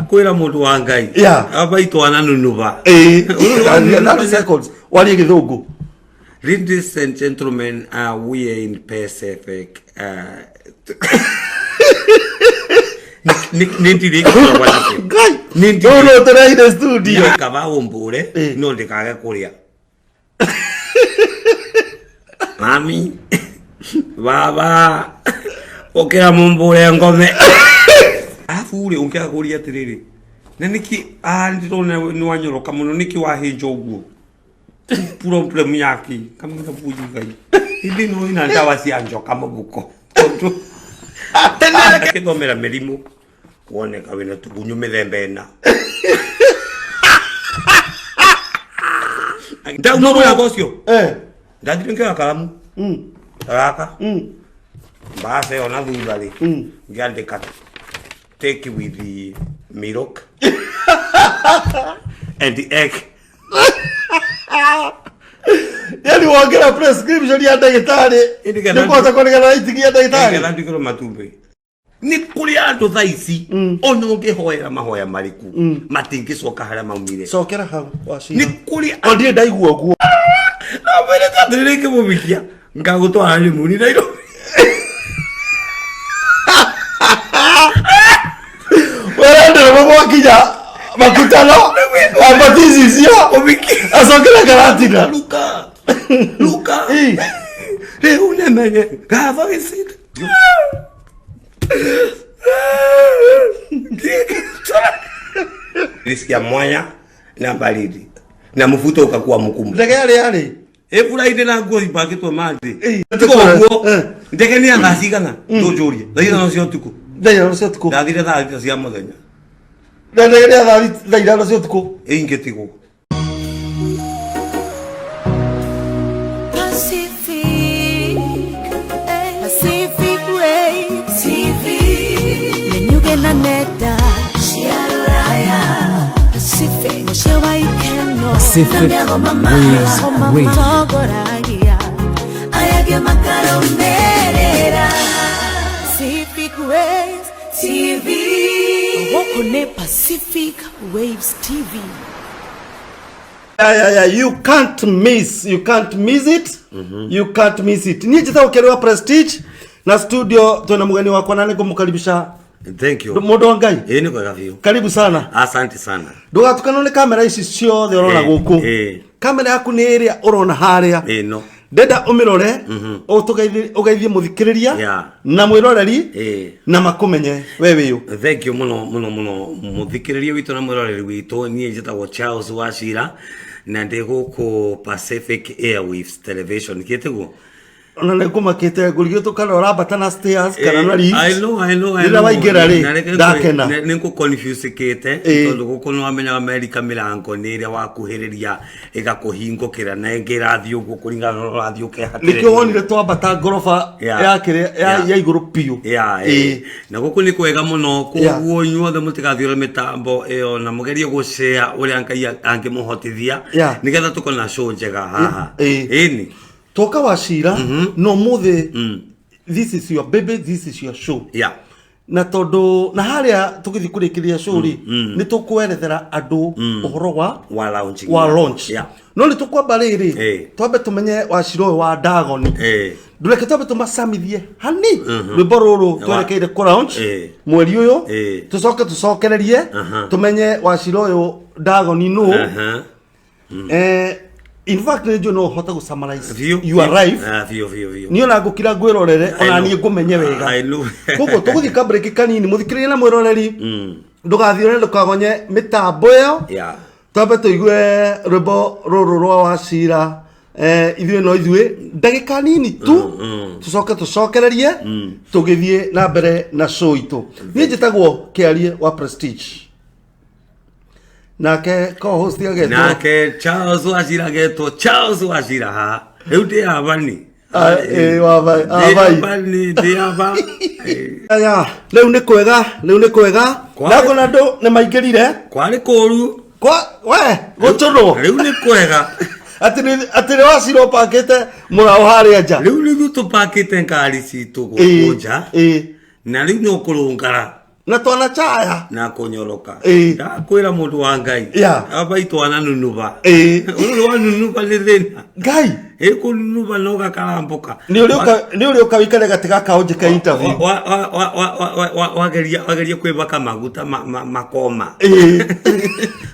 Kwĩra mũndũ wa Ngai. Yeah. Aba itwana nunuba. Ĩĩ, 30 seconds warie gĩthũngũ. Ladies and gentlemen, we are in Pacific. Nĩ ndirĩ ngoragwo nakĩo. Ngai. Nĩ Rĩu ndirĩ. no tũreire studio. Nĩ kaba ũmbũre Ĩĩ. no ndĩkage kũrĩa. Mami, baba, ũkĩra mũmbũre ngome. Arabu rĩ, ũngĩaga kũria atĩrĩrĩ, na nĩkĩ ah, ndĩrona nĩ wanyoroka mũno, nĩkĩ wahĩnja ũguo? Problem yake kamwĩra buyi Ngai. Ĩndĩ no ina ndawa cia njoka mũbuko. Tondũ akĩthomera mĩrimũ woneka wĩna tũgunyũ mĩthemba ĩna. Ndauma mũrango ũcio Eh. ndathire ngĩoya karamu gaka mbaca ĩyo na thutha rĩ ngĩandĩka take with the milk and the egg. Yani wongera prescription ya ndagĩtarĩ Ĩndĩ kana- nĩ kũhota kũregana na itigi ya ndagĩtarĩ. Nĩgetha nduĩkĩrwo matumbĩ nĩ kũrĩ andũ thaa ici ona ũngĩhoera mahoya marĩkũ matingĩcoka harĩa maumire. Cokera hau Nĩ wacira. kũrĩ O ndirĩ ndaigua ũguo. Namwĩrĩte atĩrĩrĩ ngĩmũbikia ngagũtwara rĩmuni Nairobi. Werendera mwakinya makutano ambatizi icio acokera karatina. Luka Luka Ĩ. rĩu nĩmenye ngatho gĩcinde. Cia mwanya na baridi na mũbuto ũkakuwa mũkumu. Ndege yarĩ yarĩ. Ĩbura-inĩ na nguo ibangĩtwo mandĩ. Ĩ. Tiga ũguo. Eh. Ndege nĩ ya thaa cigana ndũnjũrie thaa 5 cia ũtukũ. Thaa 5 cia ũtukũ. Ndathire thaa 6 cia mũthenya. Na ndege nĩ ya thaa 5 cia ũtukũ. Ĩingĩtigwo. Pacific, Pacific Waves TV. Menyuge na nenda cia rũraya. Pacific, mũciĩ wa ikeno. Pacific Na mĩago mama, Waves mama Radio. matongoragia. Aya angĩ makarũmĩrĩra. Pacific Waves TV. Gũkũ nĩ Pacific Waves TV. Yeah, yeah, yeah. You can't miss. You can't miss it. You can't miss it. Niĩ njĩtagwo Kerĩ wa Prestige na studio twĩna mũgeni wakwa na nĩngũmũkaribisha. Thank you. Mũndũ wa Ngai. Ĩĩ, nĩ kwega biũ. Karibu sana. Asante sana. Ndũgatukanwo nĩ kamera ici ciothe ũrona Eh, gũkũ. eh. Kamera yaku nĩ ĩrĩa ũrona harĩa. Ĩĩ no. Ndenda ũmĩrore ũgeithie mũthikĩrĩria na mwĩroreri na makũmenye we wĩũ. Thank you mũno mũno mũno mũthikĩrĩria witũ na mwĩroreri witũ. Niĩ njĩtagwo Charles Wachira na ndĩ gũkũ Pacific Airwaves Television kĩtiguo. Ona nĩ ngũmakĩte ngũrigĩtwo kana ũrambata na stairs kana na lift. I know, I know, I Rĩrĩa know. waingĩra rĩ, Na reke ndakena. Nĩ ngũconfuse-kĩte tondũ gũkũ nĩ wamenya Amerika mĩrango nĩ ĩrĩa wakuhĩrĩria ĩgakũhingũkĩra na ĩngĩ ĩrathiĩ ũguo kũringana na ũrĩa ũrathiĩ ũkehatĩrĩria. Nĩkĩo wonire twambata ngoroba ya kĩrĩa ya igũrũ biũ. Yeah, na gũkũ nĩ kwega mũno koguo inyuothe mũtigathiũre mĩtambo ĩyo na mũgerie gũcea ũrĩa Ngai angĩmũhotithia nĩgetha tũkorwo na show njega haha. Ĩni. Twoka wacira no mũthĩ, this is your baby, this is your show. Na tondũ na harĩa tũgĩthiĩ kũrĩkĩrĩria show rĩ, nĩ tũkwerethera andũ ũhoro wa wa launching. Wa launch. No nĩ tũkwamba rĩrĩ twambe tũmenye wacira ũyũ wa Ndagoni. Ndũreke twambe tũmacamithie hani rwĩmbo rũrũ twerekeire kũ launch mweri ũyũ, tũcoke tũcokererie tũmenye wacira ũyũ Ndagoni nũ. In fact nĩ njũĩ no ũhote gũ summarize Biũ, your biũ. life. Ah, biũ, biũ, biũ. Niĩ ona ngũkira ngwĩrorere I ona know. niĩ ngũmenye wega. I know. Koguo tũgũthiĩ ka break kanini mũthikĩrĩria na mwĩroreri ndũgathiũre ndũkagonye mĩtambo ĩyo. Twambe tũigue rwĩmbo rũrũ rwa Wacira, ithuĩ no ithuĩ ndagĩka nini tu tũcoke tũcokererie tũgĩthiĩ na mbere na show itũ. Niĩ njĩtagwo Kĩarie wa Prestige nake co-host agetwo Nake Charles Wachira getwo Charles Wachira ha rĩu ndĩ abani. Ah, Ndĩ abai. abani, ndĩ aba. Aya, rĩu nĩ kwega, rĩu nĩ kwega. Ndakona andũ nĩ maingĩrire. Kwarĩ kũru. Kwa we gũtũrwo. Rĩu nĩ kwega. Atĩ nĩ wacira ũpakĩte mũraũ harĩa nja. Rĩu nĩ ithuĩ tũpakĩte ngari citũ gũkũ nja. Na rĩu no kũrũngara. Na twana chaya. Na kũnyoroka. Ĩĩ. Ndakwĩra mũndũ wa Ngai. Yeah. Aba itwana nunuba. Ĩĩ. Ũrũ wa nunuba nĩ thĩna. Ngai. Ĩ kũnunuba no gakarambũka. Nĩ ũrĩ ũka nĩ ũrĩ ũka wĩikare gatĩ gaka ũnjĩke interview. Wageria wageria kwĩbaka maguta makoma. Ĩĩ.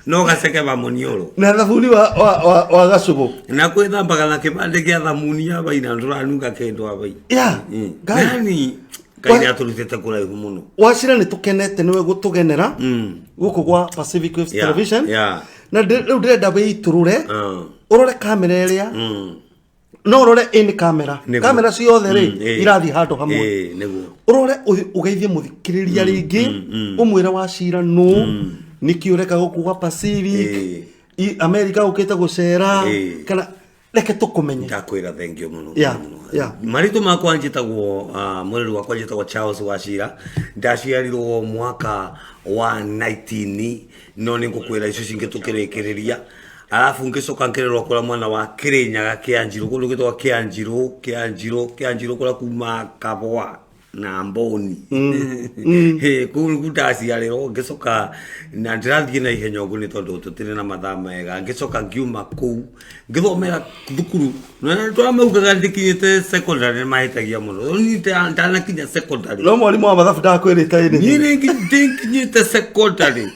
No gacekeba mũniũrũ. Na thabuni wa gacũgũ. Na kwĩthambaga na kĩbandĩ gĩa thamuni abai na ndũranunga kĩndũ abai. Yeah. Ngai. Yani Ngai nĩ atũrutĩte kũraihu mũno. Wacira nĩ tũkenete nĩwe gũtũgenera gũkũ gwa Pacific Waves Television. Na rĩu ndĩrenda wĩitũrũre ũrore kamera ĩrĩa no ũrore ĩ nĩ kamera. Nĩguo. Kamera ciothe rĩ irathiĩ handũ hamwe. Nĩguo. Ũrore ũgeithie mũthikĩrĩria rĩngĩ ũmwĩre Wacira nũ nĩkĩ ũreka gũkũ gwa Pacific America ũkĩte gũcera kana reke tũkũmenye. Ndakwĩra thank you mũno. Yeah, yeah. Marĩtwa makwa njĩtagwo mwĩrĩ wakwa njĩtagwo Charles Wachira. Ndaciarirwo mwaka wa 19 no nĩ ngũkwĩra icio cingĩ tũkĩrĩkĩrĩria. Arabu ngĩcoka ngĩrerwo kũrĩa mwena wa Kĩrĩnyaga Kĩanjirũ, kũndũ gwĩtagwo Kĩanjirũ, Kĩanjirũ, Kĩanjirũ kũrĩa kuma Kabwa na Mboni. Kũu nĩkuo ndaciarĩrwo, ngĩcoka na ndĩrathiĩ na ihenya ũguo nĩ tondũ tũtirĩ na mathaa mega. Ngĩcoka ngiuma kũu ngĩthomera thukuru. Na andũ arĩa maugaga ndĩkinyĩte secondary nĩ mahĩtagia mũno. Niĩ ndanakinya secondary. No mwarimũ wa mathabu ndakwĩrĩte anything. Niĩ ndĩnginyĩte secondary.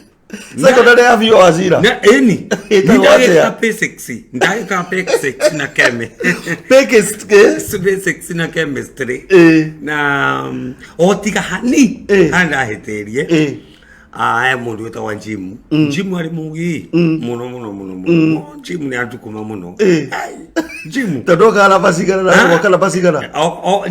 Secondary ya biũ Wachira. Na ĩni. Ĩtagwo Niĩ ndagĩka atĩa? physics. Ndagĩka physics na Physics, eh? Physics na chemistry. Eh. Na o tiga hani. Eh. Hani ndahĩtĩrie. Eh. He mũndũ wĩtagwo Jim. Jim arĩ mũgĩ mũno mũno mũno mũno. Jim nĩ atukuma mũno. Eh. Ai, Jim. Tondũ okaga namba cigana na goka namba cigana?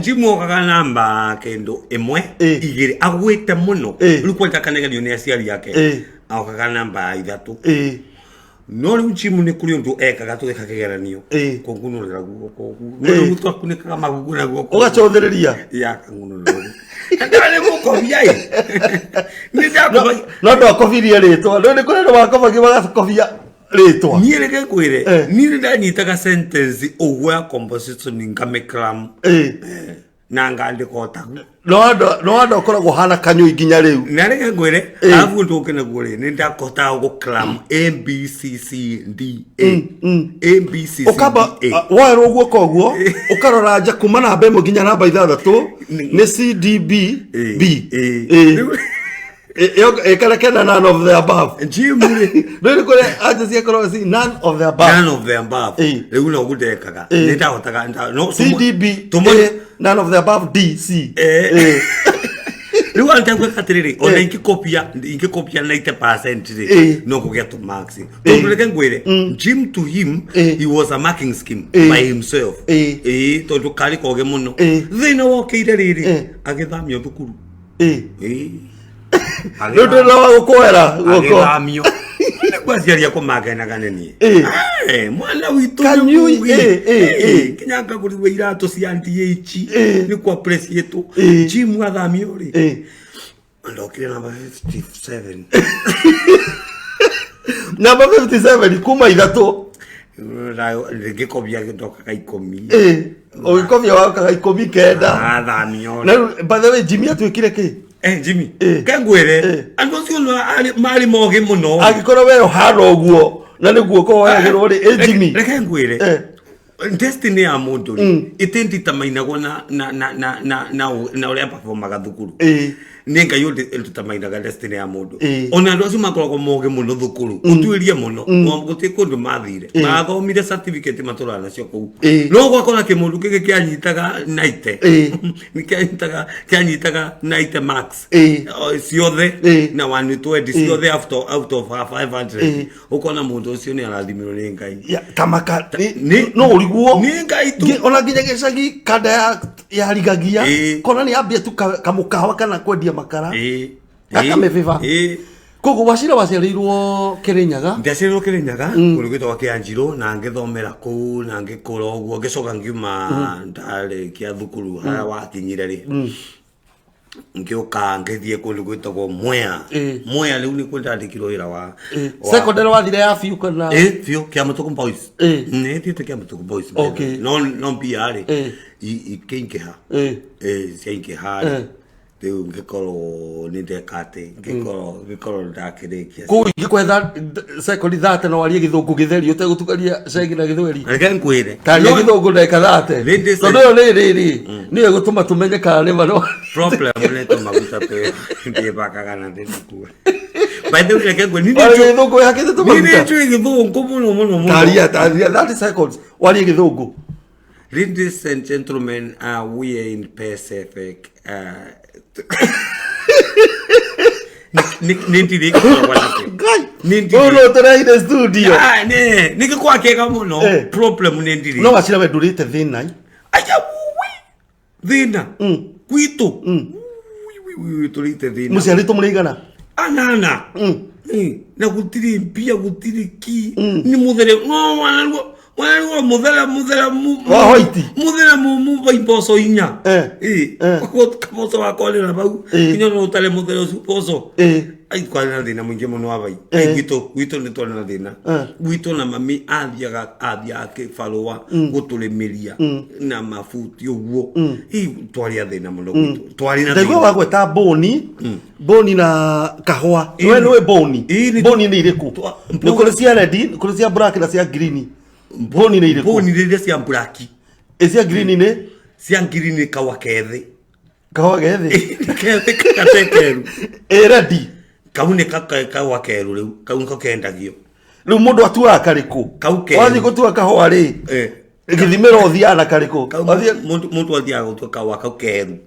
Jim okaga namba kĩndũ ĩmwe Eh. igĩrĩ agwĩte mũno. Eh. Rĩu kwanja kanegerio nĩ aciari ake. Eh. Okaga namba ithatũ. Eh. No rĩu Jim nĩ kũrĩ ũndũ ekaga tũgĩka kĩgeranio. Eh. Kũngunũrĩra guoko ũguo. Eh. Rĩu twakunĩkaga maguku na guoko. Ũgacũthĩrĩria. Ya kangunũrĩra ũguo. Na ndarĩ mũkobia ĩ. Nĩ ndakobagia. No ndwakobirie rĩtwa. No nĩ kũrĩ andũ makobagia magakobia rĩtwa. Niĩ reke ngwĩre, Eh. niĩ nĩ ndanyitaga sentence ũguo ya composition ngamĩcram Eh. na ngandĩka o taguo. No andũ no andũ ũkoragwo hana kanyũi nginya rĩu. Na reke ngwĩre, Eh. arabu ũndũ ũngĩ naguo rĩ, nĩ ndakotaga gũcram A B C C D A. A B C C D Ũkamba A. woerwo guoko ũguo ũkarora nja kuma namba ĩmwe nginya namba ithathatũ nĩ C D B B. Eh. Eh. Ĩkareke na none of the above. Jim rĩ, Rĩu nĩ kũrĩ anja ciakorwo ci none of the above. none of the above. Eh. Rĩu noguo ndekaga. Eh. Nĩ ndahotaga no C D B tũmwe A none of the above D C. Eh. Eh. Rĩu anja gwĩka atĩrĩrĩ, ona Eh. ingĩkopia 90% rĩ, Eh. no kũgĩa tũ marks. Tondũ reke ngwĩre, Jim to him, Eh. he was a marking scheme Eh. by himself. Eh. Ĩĩ, tondũ karĩ koge mũno. Eh. Thĩna wokĩire rĩrĩ, Eh. agĩthamio thukuru. Eh. Ĩĩ. Rĩu ndũrĩ na wa gũkũera guoko. Agĩthamio. Nĩguo aciari akwa makenaga nĩ niĩ. Eh. Eh, mwana witũ nĩ Kanyui, mũũgĩ. eh, eh, eh. Nginya ngagũrirwo iratũ cia DH. Eh. Nĩ kũ appreciate. Eh. Jim athamio rĩ. Eh. Ndokire namba 57. Namba 57 kuma ithatũ. Ngĩkobia ndokaga ikũmi. Eh. Ũgĩkobia wakaga ikũmi kenda. Athamio. Na rĩu by the way Jimmy atuĩkire kĩ? Eh, Jimmy. Eh. Ke ngwĩre, Eh. andũ acio no marĩ mogĩ mũno. Angĩkorwo we ũhana ũguo na nĩ guoko woyagĩrwo rĩ, ĩ Jimmy. Reke ngwĩre. Eh. Destiny ya mũndũ rĩ, ĩtĩnditamainagwo na ũrĩa performaga thukuru. Eh. Nĩ Ngai ũnditamainaga destiny ya mũndũ. Eh. Ona andũ acio makoragwo mogĩ mũno thukuru, ũtuĩrie mũno, gũtirĩ kũndũ mathire. Mathomire certificate matũraga nacio kũu. Eh. No gwakora kĩmũndũ kĩngĩ kĩanyitaga 90. Eh. Nĩ kĩanyitaga 90 marks. Eh. Ciothe Eh. na 120 ciothe out of 500. Eh. Ũkona mũndũ ũcio nĩ arathimirwo nĩ Ngai. Ya, tamaka Nĩ- no ũriguo nĩ Ngai tu. Ona nginya gĩcagi kanda ya rigagia Eh. kona nĩ ambia tu kamũkawa kana kwendia makara Ĩĩ. Gakamĩbĩba. Ĩĩ. Koguo Wachira waciarĩirwo Kĩrĩnyaga. Ndaciarirwo Kĩrĩnyaga kũndũ gwĩtagwo Kĩanjirũ na ngĩthomera kũu na ngĩkũra ũguo ngĩcoka ngiuma ndarĩkia thukuru harĩa wakinyire rĩ ngĩũka ngĩthiĩ kũndũ gwĩtagwo Mwea. Mwea rĩu nĩkuo ndandĩkirwo wĩra wa Secondary wathire ya biũ kana? Ĩ biũ Kĩamũtũkũ Boys. Ĩ. Nĩ thiĩte Kĩamũtũkũ Boys. Okay. No mbia rĩ Ĩ. ikĩingĩha. Ĩ. Ĩ ciaingĩha rĩ Ĩ. Rĩu ngĩkorwo nĩ ndeka atĩ ngĩkorwo ndakĩrĩkia. Kũu ingĩkũhe sekondi 30 no warie gĩthũngũ gĩtheri ũtegũtukania ceki na gĩthweri. Reke ngwĩre. Taria gĩthũngũ ndagĩka 30. Ladies Tondũ ĩyo nĩ rĩrĩ nĩyo ĩgũtũma tũmenye kana nĩ ma no. Problem nĩ tũmaguta twĩ ndĩbakaga na ndĩtũkue. By the way, reke ngwĩre niĩ Warie nĩ gĩthũngũ wĩhakĩte nĩ tũmaguta. njũĩ gĩthũngũ mũno mũno mũno. Taria taria 30 seconds warie gĩthũngũ. Ladies and gentlemen, we are in Pacific. Nĩ ndirĩ ngoragwo nakĩo. Ngai. Nĩ ndirĩ. Ũyũ no tũrehire studio. Ah, nĩ gĩkoragwo kĩega mũno. Problem nĩ ndirĩ. No wacira we ndũrĩte thĩna. Aya, wuwi. Thĩna. Gwitũ. Wuwi, wuwi, tũrĩte thĩna. Mũciarĩtwo mũrĩ igana. Anana. Na gũtirĩ mbia gũtirĩ ki. Nĩ mũthere. No wanaruo. Wanaruo mũthere mũthere Wa white. Mũthere mu mboco inya. Kaboco wakorera bau. Kinya no ũtare mũthere ũcio mboco. Ai kwarĩ na thĩna mũingĩ mũno wa bai. Gwitũ gwitũ nĩ twarĩ na thĩna. Gwitũ na mami athiaga kĩbarũa gũtũrĩmĩria na mabuti ũguo. Twarĩ a thĩna mũno gwitũ. Twarĩ na Ndaigua thĩna. wagweta mbũni mbũni na kahũa. We nĩũĩ mbũni. Mbũni nĩ irĩkũ? Nĩ kũrĩ cia red, nĩ kũrĩ cia black na cia green. Mbũni nĩ irĩkũ? Mbũni rĩrĩa cia black. Ĩ cia green nĩ? Cia green nĩ kahũa kethĩ. Kahũa gethĩ? Kethĩ gatekeru. Ĩ red. Kau nĩ kahũa keru rĩu. Kau nĩko kendagio. Rĩu mũndũ atuaga karĩkũ? Kau keru. Wathiĩ gũtua kahũa rĩ? Gĩthimĩro ũthiaga na karĩkũ? Kau mũndũ athiaga gũtua kahũa kau keru.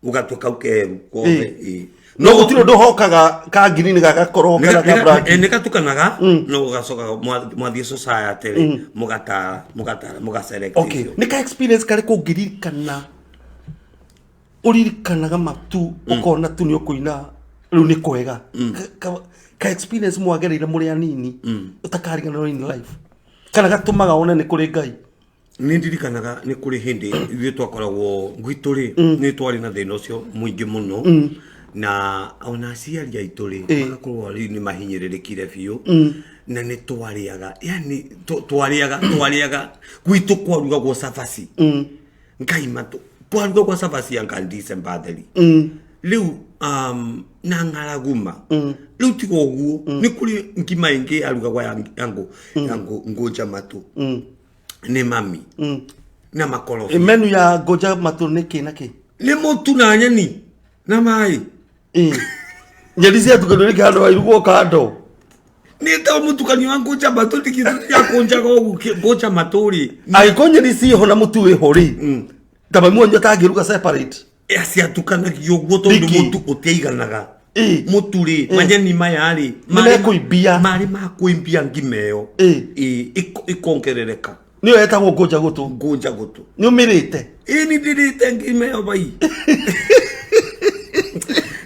Ũgatua kau keru kothe. No gũtirĩ ũndũ hokaga ka green gagakorwo kana ka black. Nĩ gatukanaga no gũgacoka mwathiĩ society rĩ mũgatara mũgatara mũgaselect. Okay, nĩ ka experience karĩkũ ũngĩririkana ũririkanaga matu ũkona tu nĩ ũkũina rĩu nĩ kwega. Ka experience mwagereire mũrĩ anini ũtakariganĩrwo in life kana gatũmaga wone nĩ kũrĩ Ngai. Nĩ ndirikanaga nĩ kũrĩ hĩndĩ ithuĩ twakoragwo gwitũ rĩ nĩ twarĩ na thĩna ũcio mũingĩ mũno na ona aciari aitũ rĩ magakorwo rĩu nĩ mahinyĩrĩrĩkire biũ na nĩ twarĩaga yani twarĩaga gwitũ kwarugagwo cabaci. Ngai matũ kwarugagwo cabaci anga December theri. Rĩu na ng'araguma rĩu tiga ũguo nĩ kũrĩ ngima ĩngĩ yarugagwo ya ngũnja matũ nĩ mami na makorobia. Menu ya ngũnja matũ nĩ kĩ na kĩ? Nĩ mũtu na nyeni na maĩ. Nyeni ciatukanio nĩ kando wairugwo kando. Nĩ ta mũtukanio wa ngũnja matũ ndikĩakũnjaga ũguo ngũnja matũ rĩ. Angĩkorwo nyeni ciĩho na mũtu wĩho rĩ ta mami wanyu atangĩruga separate. Ciatukanagio ũguo tondũ mũtu ũtiaiganaga. Mũtu rĩ manyeni maya rĩ nĩmekũimbia. Marĩ ma kũimbia ngima ĩyo. Ĩkongerereka. Nĩyo yetagwo ngũnja gũtũ. Ngũnja gũtũ. Nĩ ũmĩrĩte? Ĩĩ nĩ ndĩrĩte ngima ĩyo bai.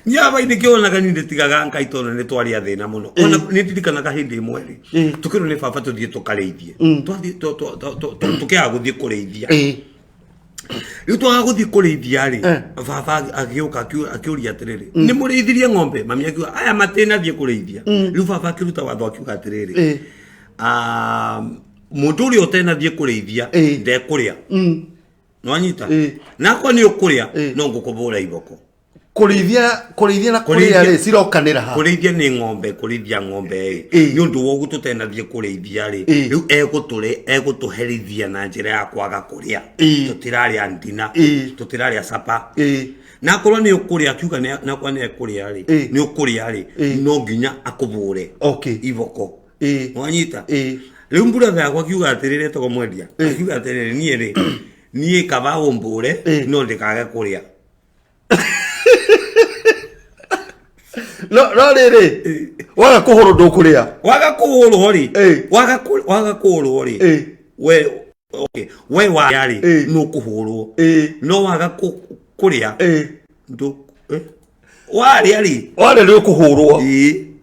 Nya bai nĩkĩonaga niĩ ndĩtigaga Ngai tondũ nĩ twarĩ a thĩna mũno. Ona nĩ ndirikanaga hĩndĩ ĩmwe rĩ tũkĩrwo nĩ baba tũthiĩ tũkarĩithie. Twathiĩ tũkĩaga gũthiĩ kũrĩithia. Rĩu twaga gũthiĩ kũrĩithia rĩ baba agĩũka akĩũria atĩrĩrĩ nĩ mũrĩithirie ng'ombe? Mami akiuga aya matinathiĩ kũrĩithia. Rĩu baba akĩruta watho akiuga atĩrĩrĩ mũndũ ũrĩa ũtenathiĩ kũrĩithia ndekũrĩa. Nĩwanyita? Nakwa nĩ ũkũrĩa no ngũkũbũra iboko. Kũrĩithia na kũrĩa rĩ cirokanĩra ha? Kũrĩithia nĩ ng'ombe, kũrĩithia ng'ombe ĩ nĩ ũndũ wa ũguo tũtenathiĩ kũrĩithia rĩ rĩu egũtũherithia na njĩra ya kwaga kũrĩa. Tũtirarĩa ndina, tũtirarĩa capa. Nakorwo nĩ ũkũrĩa akiuga nakwa nĩ ekũrĩa rĩ nĩ ũkũrĩa rĩ no nginya akũbũre iboko. Wanyita? Rĩu mburatha yakwa akiuga atĩrĩrĩ etagwo mwendia akiuga atĩrĩrĩ niĩ rĩ niĩ kaba ũmbũre no ndĩkage kũrĩa. No rĩrĩ waga kũhũrwo ndũkũrĩa. Waga kũhũrwo rĩ waga kũhũrwo rĩ we okay we warĩa rĩ nĩ ũkũhũrwo no waga kũrĩa warĩa rĩ warĩa nĩ ũkũhũrwo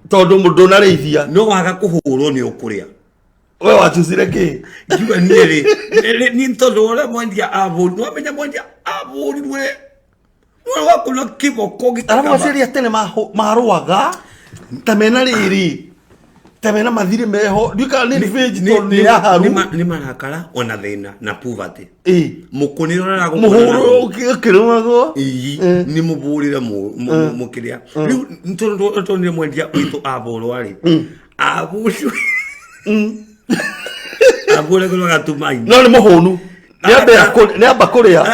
tondũ mũndũ ndũnarĩithia no waga kũhũrwo nĩ ũkũrĩa. We wachucire kĩ? Ngiuga niĩ rĩ niĩ tondũ ũrĩa mwendia abũri nĩwamenya mwendia abũrirwe wakuna kĩboko gĩkaba. Arabu aciari a tene marũaga ta mena rĩrĩ Ta mena mathirĩ meho, ndiũĩ kana nĩ revenge tondũ nĩ yaharu. Nĩ marakara ona thĩna na poverty. Ĩĩ. Mũkũnĩre ũrĩa aragũkũnĩra Mũhũrwo naguo. ũkĩrũmagwo. Ii, nĩ mũbũrĩre mũkĩrĩa rĩu tondũ tondũ mwendia witũ abũrwa rĩ, abũrwo abũragĩrwo gatumaini. No nĩ mũhũnu. Nĩ amba kũrĩa.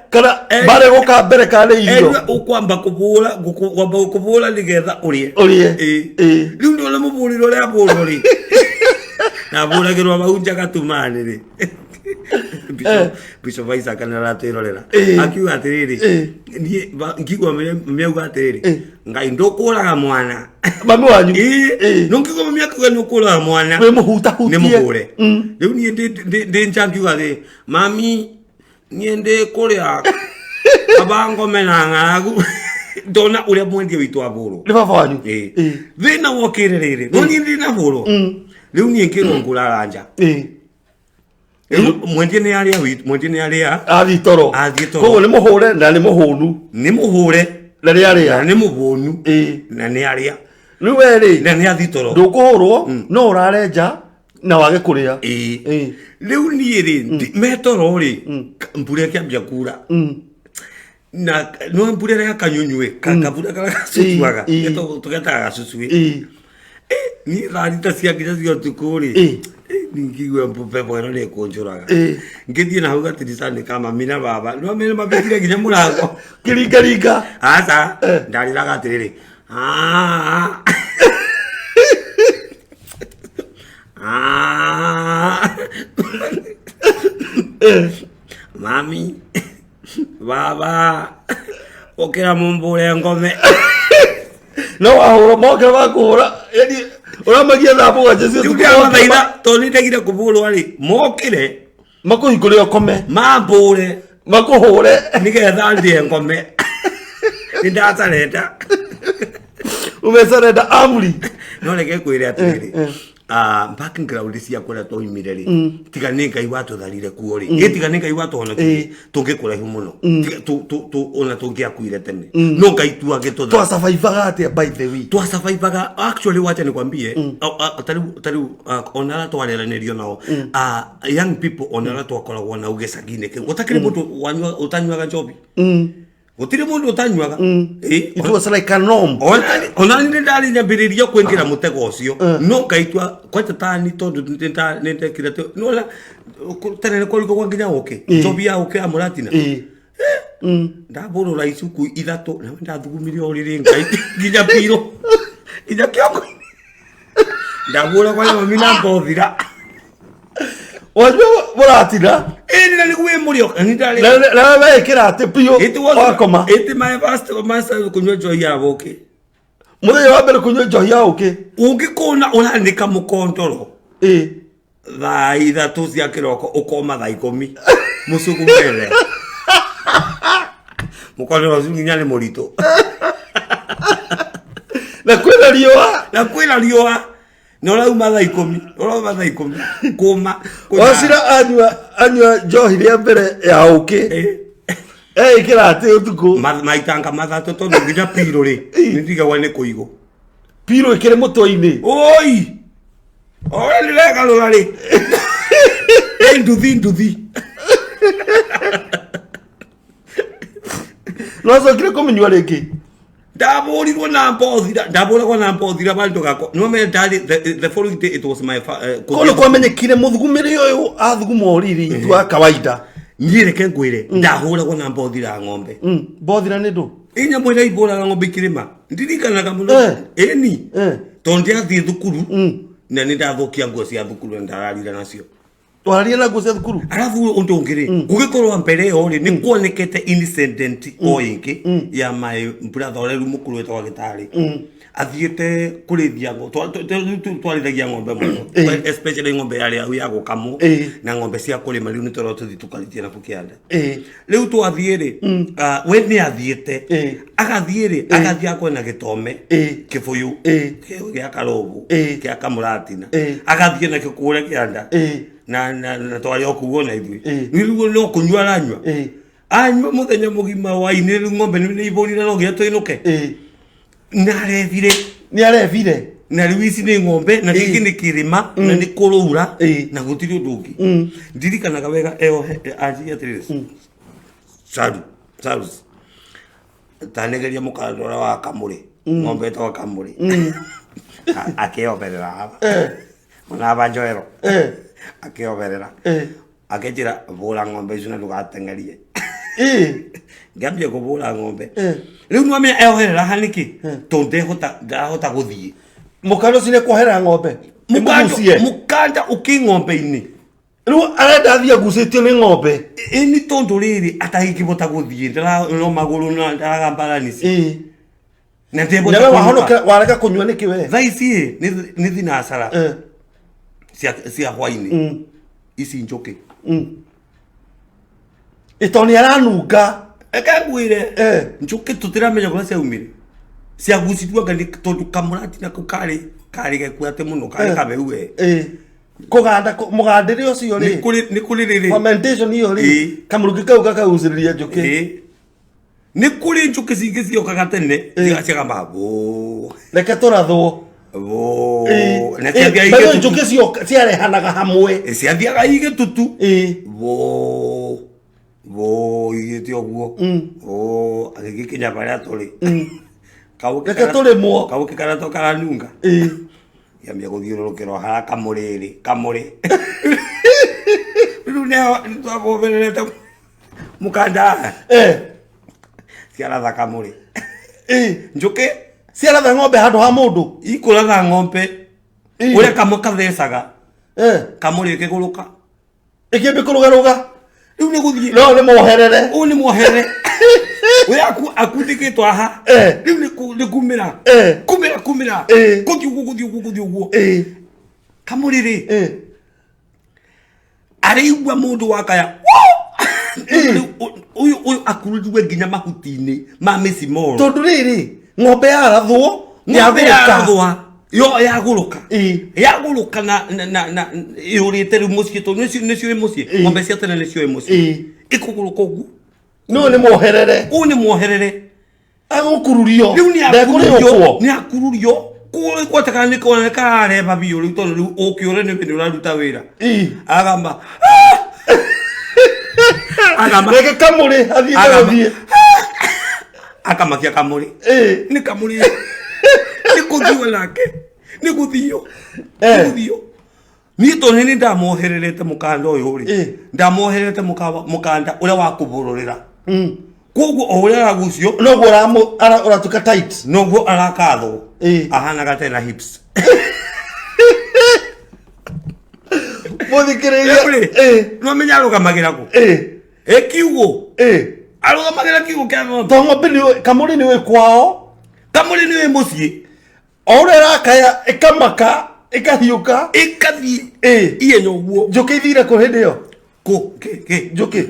Kana bare gũka mbere kana nĩ irio. Erua ũkwamba kũbũra, kwamba kũbũra nĩgetha ũrĩe. Ũrĩe. Ĩĩ. Ĩĩ. Rĩu nĩ ũrĩa mũbũrĩre ũrĩa abũrwo rĩ, na abũragĩrwo hau nja gatumani rĩ, Bishop Isaac nĩ aratwĩrorera. Akiuga atĩrĩrĩ, niĩ ngigua mĩauga atĩrĩrĩ, Ngai ndũkũraga mwana. Mami wanyu. Ĩĩ. No ngigua mami akiuga nĩ ũkũraga mwana. Wĩ mũhutahutie. Nĩ mũhũre. Rĩu niĩ ndĩ nja ngiuga atĩrĩ, mami, niĩ ndĩ kũrĩa kaba ngome na ng'aragu, ndona ũrĩa mwendia witũ abũrwo. Nĩ baba wanyu. Ĩĩ. Ĩĩ. Thĩna wokĩre rĩrĩ, no niĩ ndĩ na bũrwo. Rĩu niĩ ngĩrwo ngũrara nja. Rĩu mwendia nĩ arĩa witũ, mwendia nĩ arĩa Athiĩ toro. Athiĩ toro. Koguo nĩ mũhũre na nĩ mũhũnu. Nĩ mũhũre. Na nĩ Na arĩa. nĩ mũhũnu. Ĩĩ. Na nĩ arĩa. Rĩu we rĩ, Na nĩ athiĩ toro. ndũkũhũrwo no ũrare nja na wage kũrĩa. Ĩĩ. Ĩĩ. Rĩu niĩ rĩ, metoro rĩ, mbura ĩkĩambia kura. Na no mbura ĩrĩa ya kanyunyuĩ, kabura karĩa gacucuaga. Ĩĩ. Tũgetaga gacucuĩ. Ĩĩ. Niĩ thaa thita cia nginya cia ũtukũ rĩ, Ĩĩ. ningĩigua mbebo ĩno nĩ ĩkũnjũraga. Ĩĩ. Ngĩthiĩ na hau gatirisani ka mami na baba, no mene mabĩkire nginya mũrango. Kĩringaringa. Aca, ndarĩraga atĩrĩrĩ, "Ah." Ah. Mami, baba, ũkĩra mumbũre ngome. No wahũra mokĩra makũhũra, yani ũramagia thaa 7 cia Rĩu ũtukũ. ndĩramathaitha tondũ nĩ ndegire kũbũrwo rĩ, mokĩre. Makũhingũre ũkome. Mambũre. Makũhũre. Nĩgetha ndĩe ngome. Nĩ ndacarenda. Umecarenda amri. No reke ngwĩre atĩrĩrĩ, background cia kũrĩa twaumire rĩ, tiga nĩ Ngai watũtharire kuo rĩ, ĩ tiga nĩ Ngai watũhonokirie, tũngĩkũraihu mũno. Tiga ona tũngĩakuire tene, no Ngai tu agĩtũthara. Twasurvivaga atĩa by the way? Twasurvivaga actually, wacha nikwambie, tariu ona arĩa twareranĩrio nao, young people, ona arĩa twakoragwo nao gĩcagi-inĩ kĩu, gũtakĩrĩ mũndũ ũtanyuaga njobi, gũtirĩ mũndũ ũtanyuaga. Ĩ, It was like a norm. Ona nĩ ndarĩ nyambĩrĩria kũingĩra mũtego ũcio, no ngaitua kwanja tani tondũ nĩ ndekire nĩwona tene nĩ kwarugagwo nginya ũkĩ, njobi ya ũkĩ ya mũratina. Ndabũrũra icuku ithatũ nawe ndathugumire ũrĩrĩ ngai nginya piro nginya kĩongo ndabũra kwa mami na mbothira. Wanyua mũratina. Ĩĩ, na nĩguo ĩ mũrĩo nĩ ndarĩ. Na wekĩra atĩ biũ It was wakoma. It my first master kũnyua njohi ya ũkĩ. Mũthenya wa mbere kũnyua njohi ya ũkĩ. Ũngĩkona ũranĩka mũkondoro thaa 3 cia kĩroko, ũkoma thaa 10 mũcugumere mũkondoro ũcio nginya nĩ mũritũ. Na kwĩna riũa. Na kwĩna riũa na ũrauma thaa 10, ũrauma thaa 10 kũma. Wacira anyua njohi rĩa mbere ya ũkĩ. Eĩkĩra atĩ ũtukũ. Maitanga mathatũ tondũ nginya piro rĩ nĩ ndigagwa nĩ kũigũ. Piro ĩkĩrĩ mũtwe-inĩ. Oi oe nĩregarũra rĩ, ĩ nduthi nduthi. Nocokire kũmĩnyua rĩngĩ? Ndabũrirwo na mbothira, ndabũragwo na mbothira bandũ gako no me ndari the following day it was my Kono kwamenyekire mũthugumĩre ũyũ athuguma ũriri tu wa kawaida. Niĩ reke ngwĩre, ndahũragwo na mbothira ng'ombe. Mbothira nĩ ndũ? Inyamũ ĩrĩa ibũraga ng'ombe ikĩrĩma, ndirikanaga mũno. Ĩni tondũ ndiathiĩ thukuru na nĩ ndathũkia nguo cia thukuru na ndararire nacio. Twararia na nguo cia thukuru. Arabu ũndũ ũngĩ rĩ, gũgĩkorwo mbere ĩyo rĩ, nĩ kuonekete incident o ĩngĩ ya my brother ũrĩa rĩu mũkũrũ wĩtagwo gĩtarĩ, athiĩte kũrĩithia twarĩithagia ng'ombe mũno, especially ng'ombe yarĩa ya gũkamwo na ng'ombe cia kũrĩma. Rĩu nĩ tũrĩa tũthiĩ tũkarĩithia na kĩanda. Rĩu twathiĩ rĩ, we nĩ athiĩte, agathiĩ rĩ, agathiĩ akwena gĩtome, kĩbũyũ gĩa karũbũ, kĩa kamũratina, agathiĩ nakĩo kũrĩa kĩanda na twarĩ o kuo na ithuĩ. Rĩu no kũnyua aranyua, anyua mũthenya mũgima wainĩ. Rĩu ng'ombe nĩ ibũnire, no nginya tũinũke, na arethire. Nĩ arebire. Na rĩu ici nĩ ng'ombe na gĩkĩ nĩ kĩrĩma na nĩ kũrũra na gũtirĩ ũndũ ũngĩ. Ndirikanaga wega eohe anjĩrie atĩrĩrĩ, Saru, Saru, tanegeria mũkanda ũrĩa wa kamũrĩ, ng'ombe ĩtagwo kamũrĩ. Akĩoberera haha ona aba njoero akĩoberera, akĩnjĩra, "Bũra ng'ombe icio na ndũgateng'erie." Ngĩambia kũbũra ng'ombe. Rĩu nĩwamenya eoherera haha nĩkĩ? Tondũ ndehota, ndarahota gũthiĩ. Mũkanda ũcio nĩ kuoherera ng'ombe? Mũkanda. Ĩmũgucie. Mũkanda ũkĩ ng'ombe-inĩ. Rĩu arenda athiĩ agucĩtio nĩ ng'ombe? Ĩni, tondũ rĩrĩ atangĩhota gũthiĩ, no magũrũ na ndaragambaranisi na ndehota Nawe kũinũka. wahonokera warega kũnyua nĩkĩ we? Thaa ici ĩ, nĩ thinacara cia hwainĩ ici njũkĩ. Ĩ, tondũ nĩ aranunga. Eke ngwĩre, njũkĩ tũtiramenya kũrĩa ciaumire, ciagucirwo anga nĩ tondũ kamũratina kau karĩ gekuate mũno, karĩ kabeu we. Kũganda mũgandĩre ũcio nĩ rĩ, kũrĩ, nĩ kũrĩ rĩrĩ fermentation ĩyo rĩ, kamũrukĩ kau gakagucĩrĩria njũkĩ. Ĩ. Nĩ kũrĩ njũkĩ cingĩ ciokaga tene ciagamba bũ Reke tũrathwo. Bũ na Ĩ, ciathiaga by the way, igĩtutu. njũkĩ ciarehanaga hamwe. Ciathiaga igĩtutu bũ bũ igĩte ũguo bũ agĩgĩkinya harĩa tũrĩ. Kaũkĩ Reke tũrĩmwo. Kaũkĩ karĩa to karanunga yambia gũthiũrũrũkĩrwo harĩa kamũrĩrĩ kamũrĩ rĩu nĩho nĩtwabobererete mũkanda ciaratha kamũrĩ. Njũkĩ. Ciaratha ng'ombe handũ ha mũndũ. Ikũratha ng'ombe ũrĩa kamwe kathecaga kamũrĩ ĩkĩgũrũka. Ĩkĩambia kũrũgarũga. Rĩu nĩ gũthiĩ. No nĩ moherere. Ũyũ nĩ mwohere ũyũ akundĩkĩtwo haha. Rĩu nĩ kumĩra kumĩra kumĩra gũthiĩ ũguo, gũthiĩ ũguo, gũthiĩ ũguo. Kamũrĩ rĩ arĩigua mũndũ wakaya. Rĩu ũyũ akururiwe nginya mahuti-inĩ ma mĩcimoro. Tondũ rĩrĩ ng'ombe yarathwo ng'ombe yagũrũka. Yarathwa yo yagũrũka. Yagũrũka na yũrĩte rĩu mũciĩ tondũ nĩcio mũciĩ. Ng'ombe cia tene nĩcio mũciĩ. Ĩkũgũrũka ũguo. No nĩ moherere. Ũyũ nĩ mwoherere. Agũkururio. Rĩu nĩ Ndekũrĩũkwo. akururio, nĩ akururio kũrĩ kwataka nĩ kona karareba biũ rĩu tondũ rĩu ũkĩũre nĩ nĩ ũraruta wĩra. Agamba agamba. Reke kamũrĩ athiĩ. Agamba. Gũthiĩ. Akamakia kamũrĩ. Nĩ kamũrĩ nĩ kũthio nake, nĩ gũthio, nĩ gũthio. Niĩ tondũ nĩ ndamohererete mũkanda ũyũ rĩ, ndamohererete mũkanda ũrĩa wa kũbũrũrĩra, koguo o ũrĩa aragucio noguo ũratuĩka tight. Noguo arakathwo ahanaga tena hips. Mũthikĩrĩria. Rĩu no menya arũgamagĩra kũ? Ĩ kiugũ. Arũgamagĩra kiugũ kĩa ng'ombe. To ng'ombe nĩ kamũrĩ nĩ wĩ kwao. Kamũrĩ nĩ wĩ mũciĩ. O ũrĩa ĩrakaya ĩkamaka ĩkahiũka. Ĩkathiĩ ihenya ũguo. Njũkĩ ithire kũ hĩndĩ ĩyo? Kũ kĩ kĩ? Njũkĩ.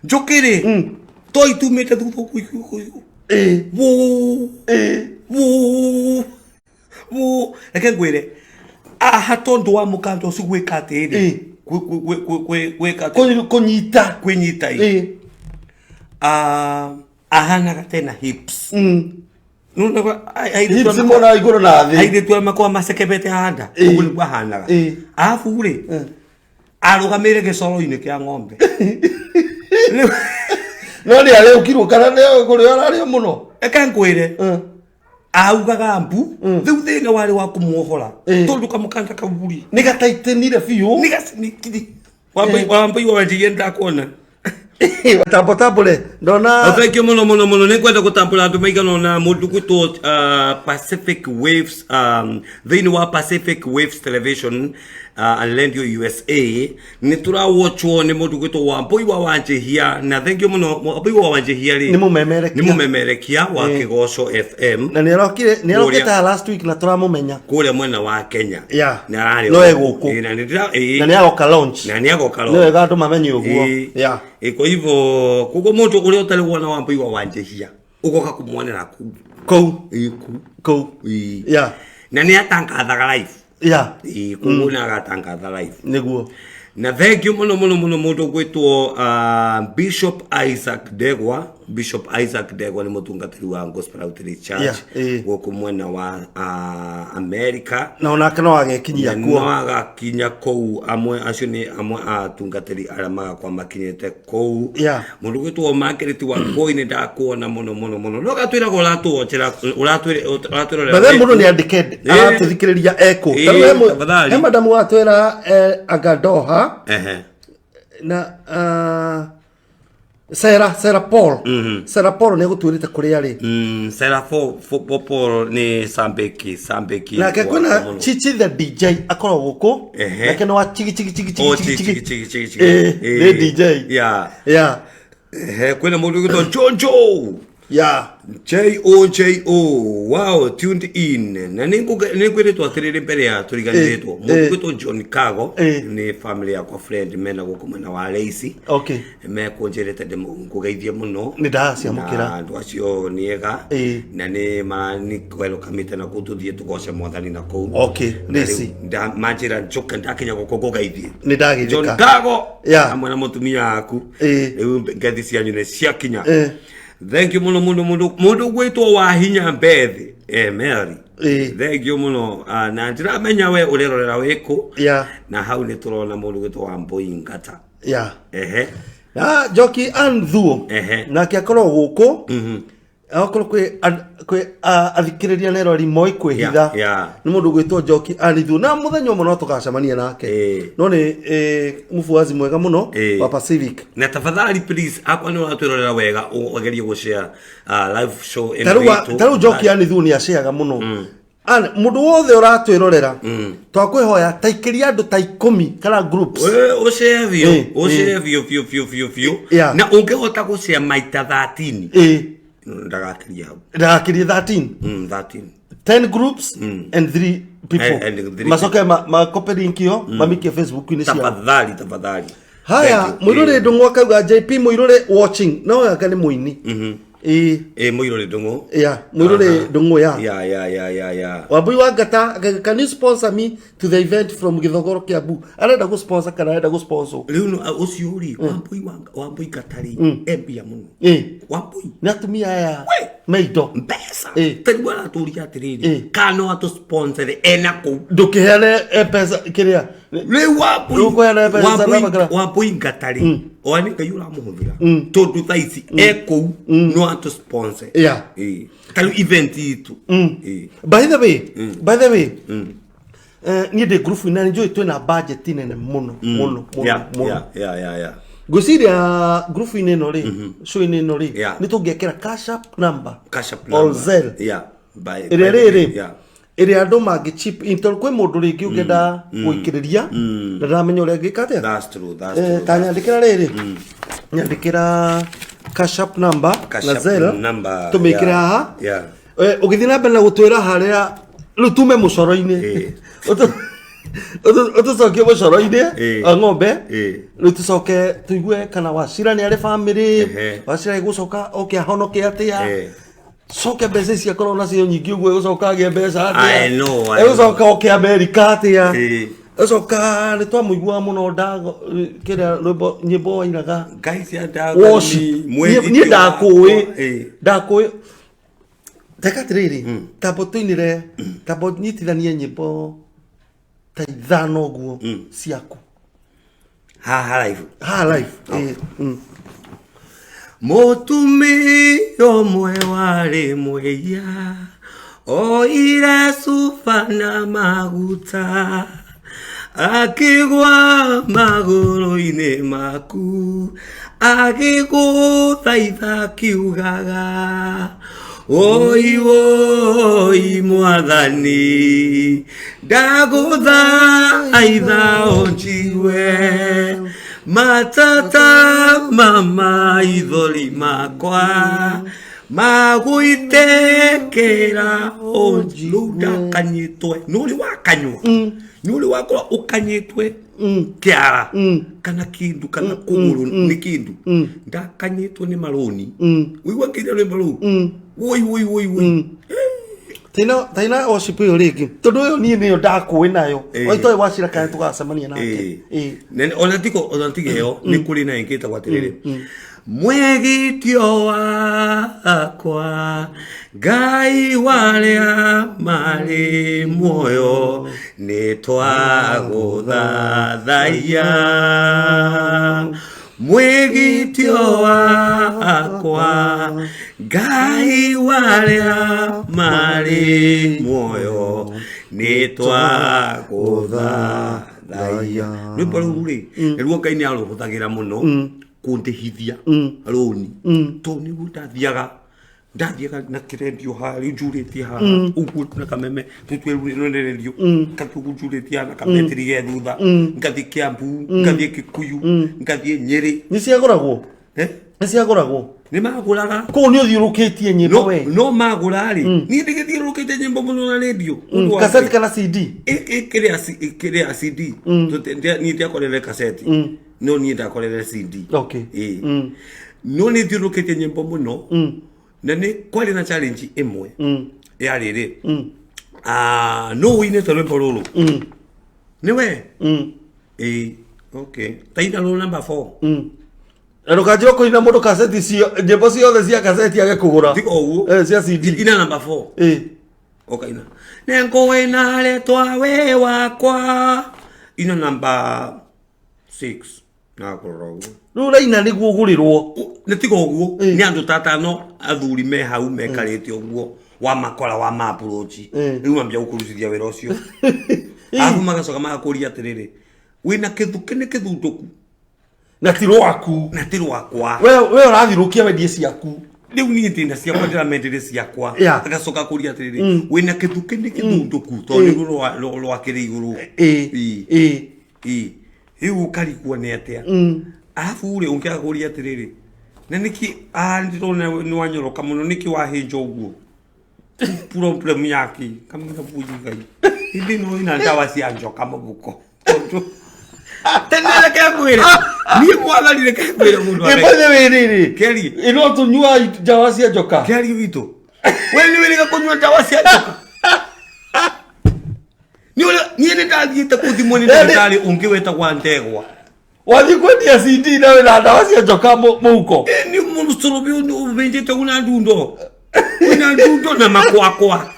Njũkĩ rĩ to itumĩte thutha ũguo ũguo. Wũ wũ wũ, reke ngwĩre aha tondũ wa mũkanda ũcio gwĩka atĩrĩ, gwĩka atĩ Kũnyita. Kwĩnyita ĩ. Ah, ahanaga tena hips. Nĩ Hips mwena wa igũrũ na thĩ. Airĩtu arĩa makoragwo macekebete handa ũguo nĩguo ahanaga. Arabu rĩ arũgamĩire gĩcoro-inĩ kĩa ng'ombe. No nĩ arĩũkirwo kana nĩ kũrĩo ararĩo mũno? Reke ngwĩre, augaga mbu rĩu thĩna warĩ wa kũmuohora tondũ kamũkanda kau rĩ nĩ gataitĩnire biũ. Nĩ gacinikiri wambui wanjigie ndakuona. Tambo tambũre ndona. Thank you muno muno muno. Nĩ ngwenda gũtambũra andũ maigana ũna mũndũ gwĩtwo Pacific Waves, thĩinĩ wa Pacific Waves Television and Radio USA nĩ tũrawatchwo nĩ mũndũ gwĩtwo Wambui wa Wanjĩhia, na thank you mũno Wambui wa Wanjĩhia rĩ. Nĩ mũmemerekia. Nĩ mũmemerekia wa Kĩgoco FM. Na nĩ arokire nĩ arokĩte Kũrĩa- haha last week na tũramũmenya. Kũrĩa mwena wa Kenya. Nĩ ararĩ No e gũkũ. Ĩ, na nĩ Na nĩ agoka launch. Na nĩ agoka Nĩ wega andũ mamenye ũguo. Ĩ, kwa hivyo koguo mũndũ ũrĩa ũtarĩ wona Wambui wa Wanjĩhia ũgoka kũmuonera kuu. Kũu. Ĩ, kuu. Kũu. Ĩ. Na nĩ atangathaga live. Ĩ, koguo nĩ agatangatha live. Nĩguo. Na thank you mũno mũno mũno mũndũ gwĩtwo Bishop Isaac Ndegwa. Bishop Isaac Ndegwa nĩ mũtungatĩri wa Gospel Outreach Church Yeah, ĩĩ. gũkũ mwena wa America. Na onake no agekinyia kuo. No agakinya kũu, amwe acio nĩ amwe a atungatĩri arĩa magakorwo makinyĩte kũu. Yeah. Mũndũ gwĩtwo Margaret Wangũi nĩ ndakuona mũno mũno mũno, no gatwĩraga ũratũwatchĩra, ũratwĩrorera. Bethe mũndũ nĩ andĩke aratũthikĩrĩria ekũ. Ĩĩ, Ta rĩu tafadhali. he madamu watwĩra Agadoha Ehe. na Sarah Paul. Sarah Paul nĩ egũtwĩrĩte kũrĩa arĩ. Sarah Paul nĩ Sambeki. Nake kwĩna Chichi the DJ akoragwo gũkũ. Ehe. Nake nĩ wa chigi chigi chigi Oh, chigi chigi chigi. chigi chigi chigi. Ĩĩ, nĩ DJ. Yeah. Yeah. Ehe, kwĩna mũndũ ũgwĩtwo Jonjo. Yeah. J O J O, wow, tuned in. Na nĩ ngwĩrĩtwo atĩrĩrĩ mbere ya tũriganĩrĩtwo, mũndũ gwĩtwo John Kago nĩ family yakwa, friend mena gũkũ mwena wa Leisi. Okay. Mekũnjĩrĩte ngũgeithie mũno. Nĩ ndaciamũkĩra. Na andũ acio nĩ ega. Ĩĩ. Na nĩ welcomĩte na kũu tũthiĩ tũgoce mwathani na kũu. Okay, Na Lacey. rĩu manjĩra njoke ndakinya gũkũ ngũgeithie. Nĩ John ndagĩthĩka. Kago Yeah. hamwe na mũtumia waku. Ĩĩ. Rĩu ngethi cianyu nĩ ciakinya. Ĩĩ. Thank you mũno mũno mũno, mũndũ gwĩtwo wa hinya Beth Mary. Ĩĩ. Thank you mũno. Na ndiramenya we ũrerorera wĩkũ. Yeah. Na hau nĩ tũrona mũndũ gwĩtwo Wambui Ngata. Yeah. Ehe. Na Njoki Ann Thuo. Ehe. Nake akoragwo gũkũ. Akorwo kwĩ athikĩrĩria na erori moĩ kwĩhitha. Yeah, yeah. Nĩ mũndũ gwĩtwo Njoki Ann Thuo, na mũthenya ũmwe no tũgacemania nake. Ĩĩ. No nĩ mũbuazi mwega mũno Ĩĩ. wa Pacific. Na tafadhali please, akwa nĩ ũratwĩrorera wega, ũgerie gũshare live show ĩno itũ. Tarĩu Njoki Ann Thuo nĩ aceaga mũno. Mũndũ wothe ũratwĩrorera, twakwĩhoya taikĩria andũ ta 10 kana groups. Ũshare biũ, Ĩĩ, ũshare biũ biũ biũ biũ biũ. Yeah. Na ũngĩhota gũshare maita 13. Ĩĩ. Ndagakĩria hau. Ndagakĩrie 13. 13. 10 groups and 3 people. And three. Macoke makope link ĩyo mamikie Facebook-inĩ ciao. Tafadhali, tafadhali. Haya, Thank you. Mũirũrĩ Ndũng'ũ akauga JP Mũirũrĩ watching. No anga nĩ mũini. Ĩĩ. Ĩĩ, Mũirũrĩ Ndũng'ũ. Yeah, Mũirũrĩ Ndũng'ũ, yeah. Yeah, yeah, yeah, yeah, yeah. Wambui wa Ngata akauga, can you sponsor me to the event from Githogoro Kiambu? Arenda gũ sponsor kana arenda gũ sponsor? Rĩu ũcio rĩ, Wambui Ngata rĩ, e mbia mũno. Ĩĩ. Wambui. Nĩ atumia aya We! me indo. Mbeca. Ĩĩ. Ta rĩu aratũria atĩrĩrĩ, Ĩĩ. kana no atũ-sponsor ena kũu. Ndũkĩheane M-Pesa kĩrĩa. Rĩu Wambui. Rĩu kũheana M-Pesa namba kana? Wambui Ngata rĩ, ona nĩ Ngai ũramũhũthĩra. Tondũ thaa ici e kũu no atũ-sponsor. Yeah. Ĩĩ. Ta rĩu event itũ. Ĩĩ. By the way, by the way, niĩ ndĩ ngurubu-inĩ na nĩnjũĩ twĩna budget nene mũno mũno mũno Yeah, mũno. yeah, yeah, yeah, yeah. Ngwĩciria ngurubu-inĩ ĩno rĩ, show-inĩ ĩno rĩ, Yeah. nĩ tũngĩekĩra cash app number Cash app or number. Zelle. Yeah. By, Ĩrĩa by, rĩrĩ yeah. ĩrĩa andũ mangĩ chip in, tondũ kwĩ mũndũ rĩngĩ ũngĩenda gũikĩrĩria na ndaramenya ũrĩa angĩka atĩa. That's true, that's true. Ta nyandĩkĩra rĩrĩ, nyandĩkĩra cash app number Cash na app Zelle, number, tũmĩkĩre yeah. haha. Yeah. Ũgĩthiĩ na mbere na gũtwĩra harĩa rĩu tume mũcoro-inĩ. Ĩĩ. Ũtũcokie mũcoro-inĩ Ĩĩ. wa ng'ombe. Ĩĩ. Rĩu tũcoke tũigue kana Wachira nĩ arĩ bamĩrĩ. Ehe. Wachira egũcoka oke ahonoke atĩa. Ĩĩ. Coke mbeca ici akorwo nacio nyingĩ ũguo egũcoka agĩe mbeca atĩa. I know, I Egũcoka oke Amerika atĩa. Ĩĩ. Egũcoka nĩ twamũiguaga mũno ndago kĩrĩa rwĩmbo nyĩmbo wainaga. Ngai cia ndago Worship. ni mwezi Niĩ ndakũĩ. Ĩĩ. Ndakũĩ. Teka atĩrĩrĩ, tambo tũinĩre, tambo nyitithanie nyĩmbo ta ithano ũguo ciaku. Haha live. Haha live. Ĩĩ. Mũtumia ũmwe warĩ mwĩia oire cuba na maguta akĩgwa magũrũ-inĩ maku agĩgũthaitha akiugaga oi oi mwathani ndagũthaitha ũnjigue matata mama ithori makwa magũitĩkĩra ũnjiru ndakanyĩtwe nĩ ũrĩ wakanywa nĩ ũrĩ wakorwo ũkanyĩtwe kĩara kana kĩndũ kana kũgũrũ nĩ kĩndũ ndakanyĩtwo nĩ marũni ũigua ngĩire rwĩmbo rũu woi woi woi woi. Taina worship ĩyo rĩngĩ tondũ ĩyo niĩ nĩyo ndakũĩ nayo. Ĩĩ. Oitoĩ Wachira kana tũgacemania nake. Ĩĩ. Ona tigo ĩyo nĩ kũrĩ na ĩngĩ ĩtagwo atĩrĩrĩ Mwĩgitio wakwa Ngai warĩa marĩ muoyo nĩ twagũthathaiya. Mwĩgitio wakwa Ngai warĩa marĩ muoyo nĩ twagũthathaiya. Rwĩmbo rũu rĩ, nĩruo Ngai nĩ arũhũthagĩra mũno kũndĩhithia rũni, tondũ nĩguo ndathiaga ndathiaga na kĩrendio haha rĩu njurĩtie haha ũguo na kameme tũtue nĩ rendio katugu njurĩtie haha na kabetiri ge thutha, ngathiĩ Kiambu, ngathiĩ Kikuyu, ngathiĩ Nyĩrĩ. Nĩ ciagũragwo? Eh? Nĩ ciagũragwo? Nĩ magũraga. Kũu nĩ ũthiũrũkĩtie nyĩmbo? No. We. No magũra rĩ, niĩ ndĩgĩthiũrũrũkĩte nyĩmbo mũno na rendio. Ũndũ wa Kaseti kana CD? Kĩrĩa CD. Niĩ ndiakorere kaseti, no niĩ ndakorere CD. Ĩĩ. No nĩ thiũrũrũkĩtie nyĩmbo mũno, na nĩ kwarĩ na challenge ĩmwe yarĩ rĩ, no ũinĩte rwĩmbo rũrũ nĩwe. Ĩĩ, okay, taina rũrũ number 4. Na ndũkanjĩre kũina mũndũ kaseti cio, nyĩmbo ciothe cia kaseti age kũgũra. Tiga ũguo. Eh, cia CD. Ina number 4. Ũkaina nĩngũĩ na rĩtwa wĩ wakwa, ina number 6 na kũrora ũguo. Rĩu ũraina nĩguo ũgũrĩrwo? Nĩ tiga ũguo. Ĩ. Nĩ andũ ta atano athuri me hau mekarĩte ũguo wa makora wa maapproach. Rĩu mambia gũkũrutithia wĩra ũcio, arabu magacoka magakũria atĩrĩrĩ, wĩna kĩthukĩ nĩ kĩthundũku. Na ti rwaku. Na ti rwakwa. We ũrathirũkia wendie ciaku. Rĩu niĩ ndĩna ciakwa, ndĩramendere ciakwa. Agacoka kũria atĩrĩrĩ, wĩna kĩthukĩ nĩ kĩthundũku, tondũ nĩguo rwakĩrĩ igũrũ. Ĩ. Ĩ. Rĩu ũkarigwo nĩ atĩa. Arabu rĩ, ũngĩaga kũria atĩrĩrĩ, na nĩkĩ ndĩrona nĩ wanyoroka mũno, nĩkĩ wahĩnja ũguo, problem yake kamwĩra buyi Ngai ĩndĩ no ina ndawa cia njoka mũbuko, tondũ tene reke ngwĩre, niĩ mwathani reke ngwĩre mũndũ wa Ngai. Ĩmbathe wĩ rĩrĩ. Keri. Ĩno tũnyua ndawa cia njoka. Kĩario witũ, we nĩ wĩrĩga kũnyua ndawa cia njoka? Nĩ ũrĩa niĩ nĩ ndathiĩte kũthimwo nĩ ndagĩtarĩ ũngĩ wetagwa Ndegwa. Wathiĩ kwendia CD na wĩna ndawa cia njoka mũhuko? Nĩ mũcũrũbi ũthĩnjĩte una ndundo, wĩna ndundo na makwakwa.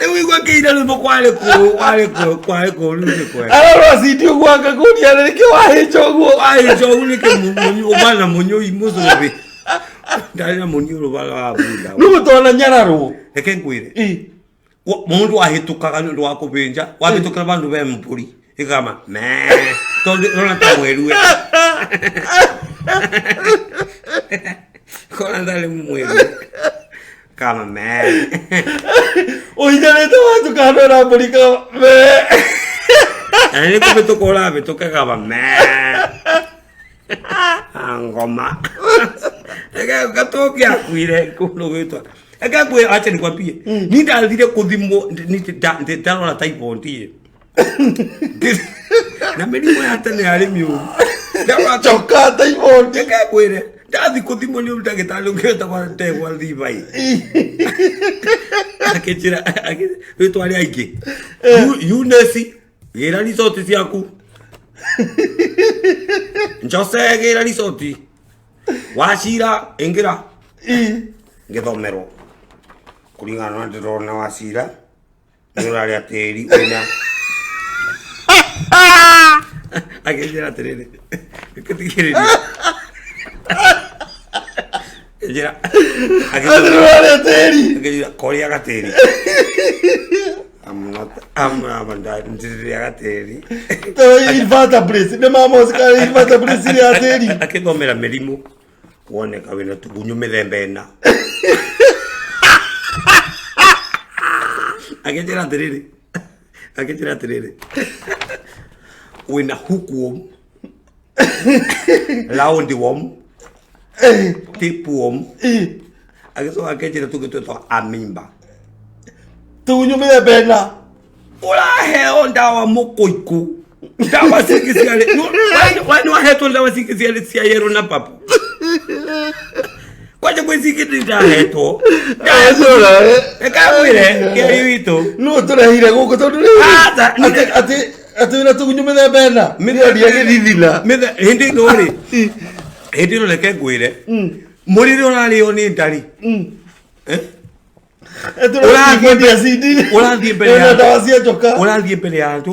Rĩu igua kĩina rwĩmbo kwarĩ kũ kwarĩ kũ kwarĩ kũ rĩu nĩ kwega. Ararora CD ũguo akakũria, nĩkĩ wahĩnja ũguo? Wahĩnja ũguo nĩkĩ ũbana mũnyũi mũcũrũbi ndarĩ na mũniũrũ bara wa bunda. Nĩguo twana nyararwo. Reke ngwĩre, mundu ahitukaga nĩ ũndũ wa kũbĩnja wahĩtũkĩra bandũ be mbũri ĩkama mee tondũ ĩrona ta mwerue kona ndarĩ mwerue kama mee. Ũhinyanĩte watuka handũ hena mbũri ka me. Na nĩ kũhĩtũka ũrahĩtũka kama mee ngoma gatũke akuire kũndũ gwĩtwa. Reke ngwĩre, acha nikwambie, ni ndathire kũthimwo ndarora typhoid ĩ. Na mĩrimũ ya tene yarĩ mĩũru. Ndarora Njoka typhoid. Reke ngwĩre, ndathi kũthimwo nĩ ndagĩtarĩ ũngĩ wetagwo Ndegwa Thivai, akĩnjĩra rĩtwa rĩa aingĩ, Eunice, gĩra ricoti ciaku. Njose, gĩra ricoti. Wacira, ingĩra ngĩthomerwo kũringana na ndĩrona Wacira nĩ ũrarĩa tĩri wĩna. Akĩnjĩra atĩrĩrĩ, gĩtigĩrĩria njĩra. Atĩrĩrĩ tĩri. Akĩnjĩra koria gatĩri. I'm not, I'm ndĩrĩa gatĩri. Invertebrates nĩ mamoci kana invertebrates iria tĩri. Akĩthomera mĩrimũ woneka wĩna tũgunyũ mĩthemba ĩna. Akĩnjĩra atĩrĩrĩ, wĩna hookworm, roundworm, tapeworm. Agĩcoka akĩnjĩra tũngĩ twĩtwa amimba. Tũgunyũ mĩthemba ĩna. Ũraheo ndawa mũkũikũ, ndawa cingĩ ciarĩ nĩ wahetwo, ndawa cingĩ ciarĩ cia yellow na purple, kwanja kwĩ cingĩ ndĩ ndahetwo. Reke ngwĩre kĩari witũ. Nũ tũrehire gũkũ tondũ rĩu Aca, atĩ atĩ wĩna tũgunyũ mĩthemba ĩna mĩthemba gĩthithina. Hĩndĩ ĩno rĩ Hĩndĩ ĩno reke ngwĩre, mũrĩre ũrarĩo nĩ ndari. Eh? Ũrathiĩ CD. Ũrathiĩ mbere ya Na ndawa cia njoka. Ũrathiĩ mbere ya andũ.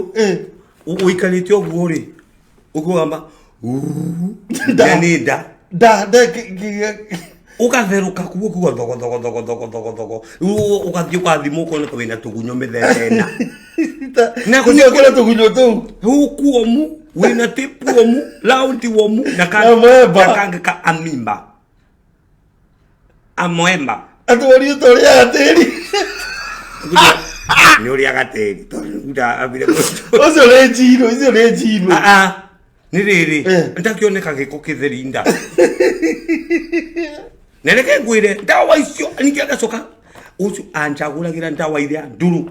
Ũikarĩte ũguo rĩ, ũkũgamba Nda. na nĩ nda. Nda nda Ũgatherũka kuo kuo thogo thogo thogo thogo thogo thogo. Rĩu ũgathiĩ ũgathimwo ũkoneka wĩna tũgunyũ mĩthemba ĩna. Na kũnyokera tũgunyũ tũu. Hukuomu wĩna tapeworm, roundworm na Na amoeba. na kangĩ ka amimba. Amoeba. Atĩ ũriũ ta ũrĩaga tĩri. Nĩ ũrĩaga tĩri tondũ ndambire Ũcio nĩ njirũ, icio nĩ njirũ. Ah, ah. Nĩ rĩrĩ ndakĩoneka gĩko kĩtheri nda na reke ngwĩre ndawa icio ningĩ agacoka ũcio anjagũragĩra ndawa iria nduru.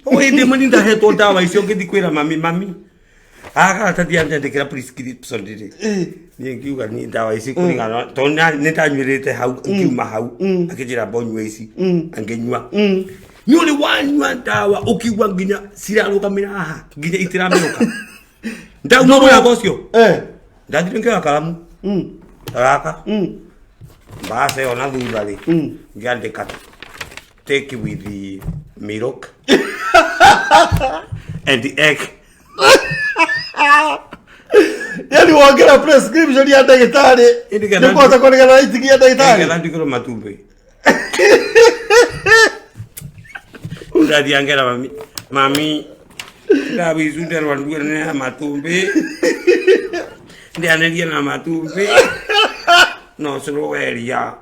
O hĩndĩ ĩmwe nĩ ndahetwo ndawa icio ngĩthiĩ kwĩra mami, mami akaratathi anjandĩkĩra prescription rĩ, niĩ ngiuga niĩ ndawa ici kũringana tondũ nĩ ndanyuĩrĩte hau ngiuma hau, akĩnjĩra mba ũnyue ici, angĩnyua nĩ ũrĩ wanyua ndawa ũkigua nginya cirarũgamĩra haha nginya itiramerũka. Ndauma mũrango ũcio, ndathire ngĩoya karamu gaka mbaca ĩyo na thutha rĩ, ngĩandĩka take with the milk and the egg. Yani wongera prescription ya ndagĩtarĩ Ĩndĩ getha nĩ kũhota kũregana na itigi ya ndagĩtarĩ. Nĩgetha nduĩkĩrwo matumbĩ. Ndathiĩ ngera mami, mami ndawa icu nderwa nduĩre na matumbĩ, ndĩanĩrie na matumbĩ no cũrũ weria.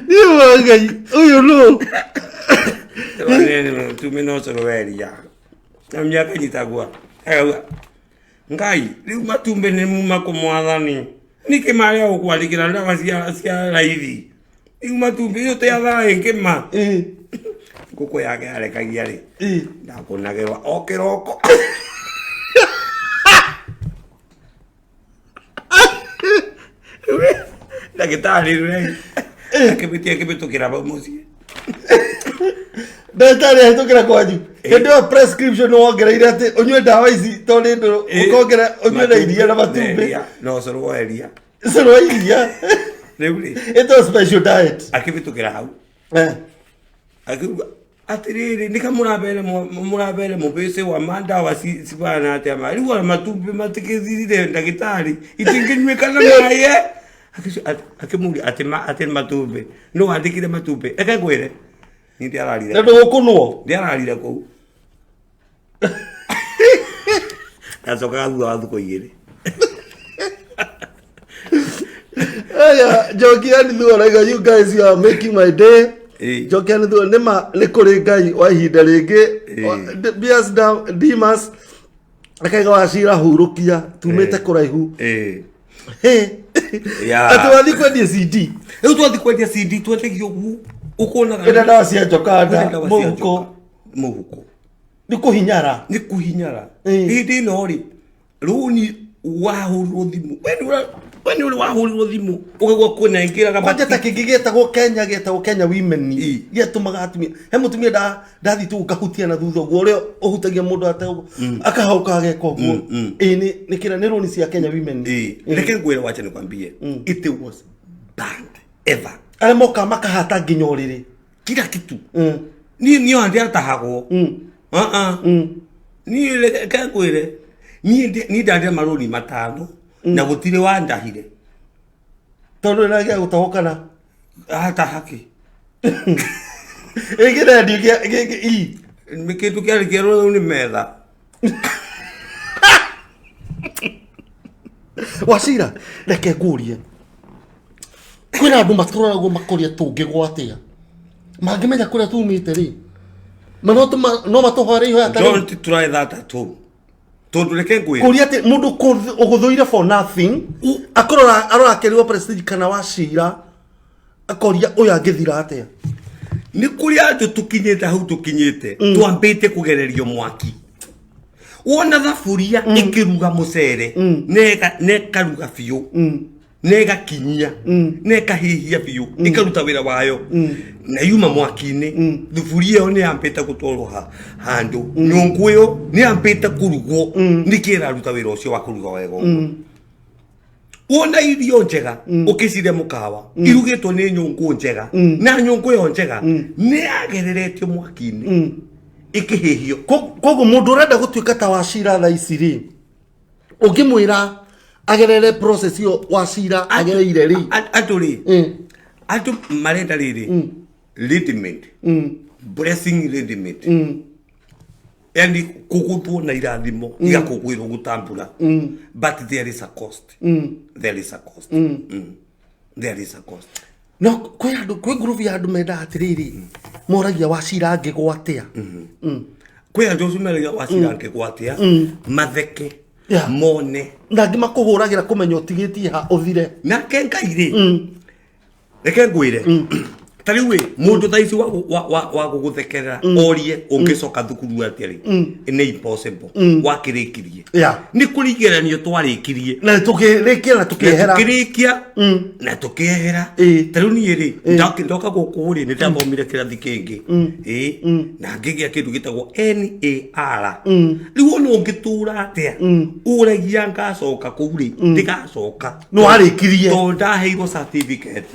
Niĩ wa Ngai ũyũ nũ? Matumbĩ no cũrũ weria. Mami akanyita gua akauga, Ngai, rĩu matumbĩ nĩ muma kũ mwathani? Nĩkĩ marĩa ũkwandĩkĩra ndawa cia raithi? Rĩu matumbĩ ĩyo ti athaa ĩngĩ ma. Ngũkũ yake yarekagia rĩ, ndakũnagĩrwa o kĩroko. Ndagĩtarĩ rĩ, akĩbĩtia akĩbĩtũkĩra hau mũciĩ. Ndagĩtarĩ ahĩtũkĩra kwanyu hĩndĩ ĩyo prescription wongereire atĩ ũnyue ndawa ici tondũ nĩ ndũrũ, ũkongera ũnyue na iria na matumbĩ. Iria, no cũrũ wa iria. Cũrũ wa iria. Rĩu rĩ, ĩtwo special diet. Akĩbĩtũkĩra hau akiuga atĩrĩrĩ, nĩka mũrabere mũrabere mũbĩcĩ wa mandawa cibana atĩa ma rĩu ona matumbĩ matikĩthirire ndagĩtarĩ itingĩnyuĩka na maĩ eh? Akĩmũria atĩ atĩ matumbĩ no wandĩkire matumbĩ, eke ngwĩre niĩ ndiararire. Na ndũgũkũnwo. Ndiararire kũu, ndacokaga thutha wa thukũ 2. Aya, Njoki Anithu arauga, "You guys, you are making my day." Njoki Anithu, nĩ ma nĩ kũrĩ Ngai wa ihinda rĩngĩ. Bias Dimas akaiga, wacira hurũkia, tumĩte kũraihu. Atĩ wathiĩ kwendia CD? Rĩu twathiĩ kwendia CD, twendagia ũguo ũkonaga. Ĩna ndawa cia njoka nda. Kwĩna ndawa cia mũhuko. Njoka mũhuko. Nĩ kũhinyara. Nĩ kũhinyara. Hĩndĩ ĩno rĩ, rũni wahũrirwo thimũ, we nĩ ũrĩ wahũrirwo thimũ ũkaigua kwĩna ĩngĩraga? Kwanja ta kĩngĩ gĩetagwo Kenya, gĩetagwo Kenya Women, gĩatũmaga atumia, he mũtumia ndathiĩ tu ngahutia na thutha ũguo ũrĩa ũhutagia mũndũ ate ũguo akahauka ageka ũguo. Ĩĩ, nĩ kĩrĩa nĩ rũni cia Kenya Women. Reke ngwĩre, wacha nikwambie, it was banned ever. Arĩa mokaga makahata nginya ũrĩrĩ. Kila kitu. Niĩ niĩ ona ndiatahagwo. Ah ah. Niĩ reke ngwĩre, niĩ ndarire marũni 5 na gũtirĩ wandahire. Tondũ ĩragĩa gũtahwo kana? Atahaki. Ĩngĩ nendio i Kĩndũ kĩarĩ kĩerũ rĩu nĩ metha. Wacira, reke ngũrie, kwĩna andũ matũroragwo makoria tũngĩgwa atĩa mangĩmenya kũrĩa tumĩte rĩ, ma no matũhoere ihoya ta rĩu? Don't try that at home, tondũ reke ngwĩre. Kũria atĩ mũndũ ũgũthũire for nothing, akorora arora akĩrĩwo Prestige kana Wacira, akoria ũyũ angĩthira atĩa. Nĩ kũrĩ andũ tũkinyĩte hau tũkinyĩte, twambĩte kũgererio mwaki. Wona thaburia ĩkĩruga mũcere neka nekaruga biũ. Na ĩgakinyia na ĩkahĩhia biũ, ĩkaruta wĩra wayo na yuma mwaki-inĩ. Thuburia ĩyo nĩ yambĩte gũtwarwo handũ, nyũngũ ĩyo nĩ yambĩte kũrugwo. Nĩkĩ ĩraruta wĩra ũcio wa kũruga wega ũguo? Wona irio njega ũkĩcirĩa mũkawa irugĩtwo nĩ nyũngũ njega, na nyũngũ ĩyo njega nĩ yagereretio mwaki-inĩ ĩkĩhĩhio. Koguo mũndũ ũrenda gũtuĩka ta Wacira thaa ici rĩ, ũngĩmwĩra agerere process ĩyo Wacira agereire rĩ? Andũ rĩ, andũ marenda rĩrĩ ready made blessing, ready made, yani kũgũthwo na irathimo igakũgwĩrwo gũtambura, but there is a cost, there is a cost. There is a cost. No kwĩ andũ, kwĩ ngurubu ya andũ mendaga atĩrĩrĩ, moragia Wacira angĩgwa atĩa. Kwĩ andũ acio meragia Wacira angĩgwa atĩa, matheke, mone. Na angĩ makũhũragĩra kũmenya ũtigĩtie ha ũthire. Nake Ngai rĩ, reke ngwĩre, ta rĩu ĩ mũndũ tha ici wa gũgũthekerera orie ũngĩcoka thukuru atĩa rĩ, nĩ impossible, wakĩrĩkirie. Nĩ kũrĩ igeranio twarĩkirie. Na tũkĩrĩkia na tũkĩehera. Tũkĩrĩkia na tũkĩehera. Ta rĩu niĩ rĩ, ndoka gũkũ rĩ, nĩ ndathomire kĩrathi kĩngĩ, ĩ na ngĩgĩa kĩndũ gĩtagwo NAR. Rĩu ona ũngĩtũra atĩa ũragia ngacoka kũu rĩ, ndigacoka. Nĩ warĩkirie. Tondũ ndaheirwo certificate.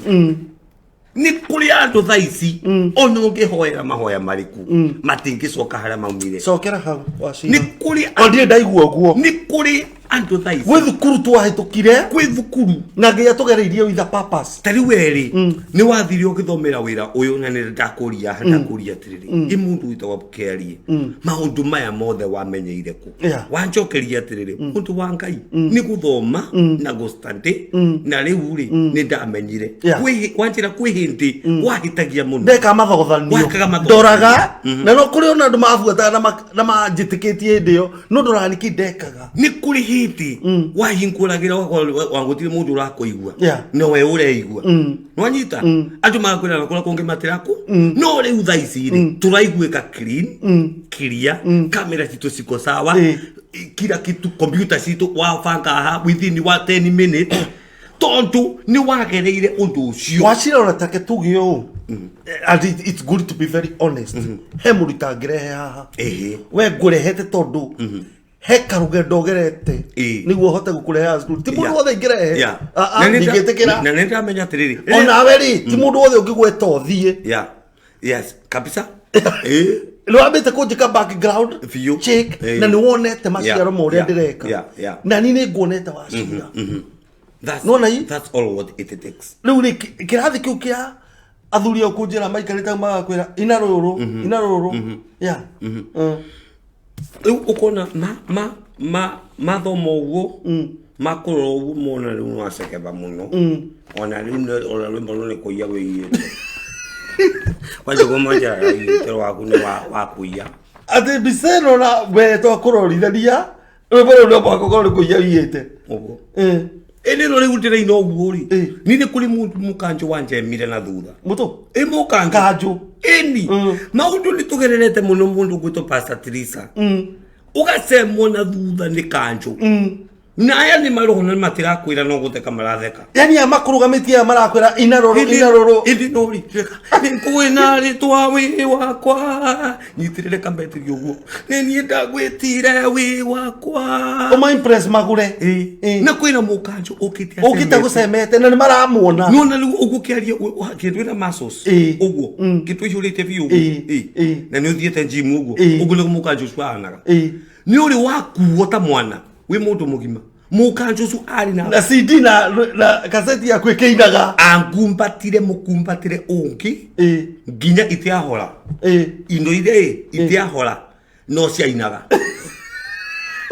Nĩ kũrĩ andũ thaa ici ona ũngĩhoera mahoya marĩkũ matingĩcoka harĩa maumire. Cokera hau, Wacira. Nĩ kũrĩ O ndirĩ ndaigua ũguo. Nĩ kũrĩ andũ thaa ici Gwĩ thukuru twahĩtũkire. Kwĩ thukuru. Na nginya tũgereirie with a purpose. Ta rĩu werĩ nĩ wathire ũgĩthomera wĩra ũyũ, na nĩ ndakũria atĩrĩrĩ, ĩ mũndũ wĩtagwo Kĩarie, maũndũ maya mothe wamenyeire kũ? Wanjokeria atĩrĩrĩ, mũndũ wa Ngai, nĩ gũthoma na gũstudy, na rĩu rĩ nĩ ndamenyire. Wanjĩra kwĩ hĩndĩ wahĩtagia mũno. Ndeka mathogothanio. Wekaga mathogothanio. Ndoraga na no kũrĩ ona andũ mabuataga na manjĩtĩkĩtie hĩndĩ ĩyo, no ndoraga nĩkĩ ndekaga. Nĩ kũrĩ hĩndĩ wahingũragĩra wagũtirĩ mũndũ ũrakũigua, no we ũreigua. Nwanyita andũ magakwĩra na kũrĩa kũngĩ matiraku, no rĩu thaa ici rĩ tũraiguĩka clean, clear, kamera citũ ciko sawa, kila kitu, computer citũ wabanga haha within wa 10 minutes, tondũ nĩ wagereire ũndũ ũcio. Wacira, ona take tuge ũũ, and it's good to be very honest, he mũndũ itangĩrehe haha. We ngũrehete tondũ he karũgendo ũgerete nĩguo hote gũkũrehe cukuru. Ti mũndũ wothe ingĩrehe. Ah, ah, Na nĩ ndingĩtĩkĩra. Na nĩ ndamenya atĩrĩrĩ, Onawe rĩ, ti mũndũ wothe ũngĩgweta ũthiĩ. Yeah, yes, kabisa. Nĩ wambĩte kũnjĩka background Biũ. check na nĩ wonete maciaro ma ũrĩa ndĩreka. Na niĩ nĩ nguonete, Wacira. Nona That's all what it takes. Rĩu rĩ, kĩrathi kĩu kĩa athuri ao kũnjĩra maikarĩte hau magakwĩra ina rũrũ, ina rũrũ, yeah. Rĩu ũkona ma ma ma mathoma ũguo, makũrora ũguo, mona rĩu nĩwacekeba mũno, ona rĩu ona rwĩmbo rũu nĩ kũiya wĩiyĩte, kwanja kũmonjera wĩiyĩte waku nĩ wa kũiya. Atĩ mbica ĩno na we twakũrorithania rwĩmbo rũu no mũhaka ũkorwo nĩ kũiya wiyĩte. Ũguo ĩndĩ no rĩu ndĩraina ũguo rĩ, niĩ nĩ kũrĩ mũndũ mũkanjũ wanjemire na thutha. Mũtũ. Ĩ mũkanjũ. Kanjũ. Ĩni maũndũ nĩ tũgererete mũno, mũndũ gwĩtwo Pastor Teresa, ũgacemwo na thutha nĩ kanjũ, na aya nĩ marona matirakwĩra, no gũtheka maratheka. Yani aya makũrũgamĩtie, aya marakwĩra ina rũrũ, ina rũrũ. Ĩndĩ no rĩ, nĩ na rĩtwa wĩ wakwa, nyitĩrĩre kambetiri ũguo, nĩ niĩ ndagwĩtire wĩ wakwa. Ũma impress magũre. Na kwĩna mũkanjũ ũkĩte. Ũkĩte gũcemete na nĩ maramuona. Nona rĩu ũguo kĩaria kĩndũ ĩna muscles ũguo, kĩndũ ĩihũrĩte biũ ũguo. Na nĩ ũthiĩte gym ũguo, ũguo nĩguo mũkanjũ ũcio ahanaga. Nĩ ũrĩ wakuo ta mwana wĩ mũndũ mũgima, mũkanjũ ũcio arĩ na na CD na kaseti yaku ĩkĩinaga. Angumbatire mũkumbatĩre ũngĩ nginya itiahora. Indo iria ĩ itiahora no ciainaga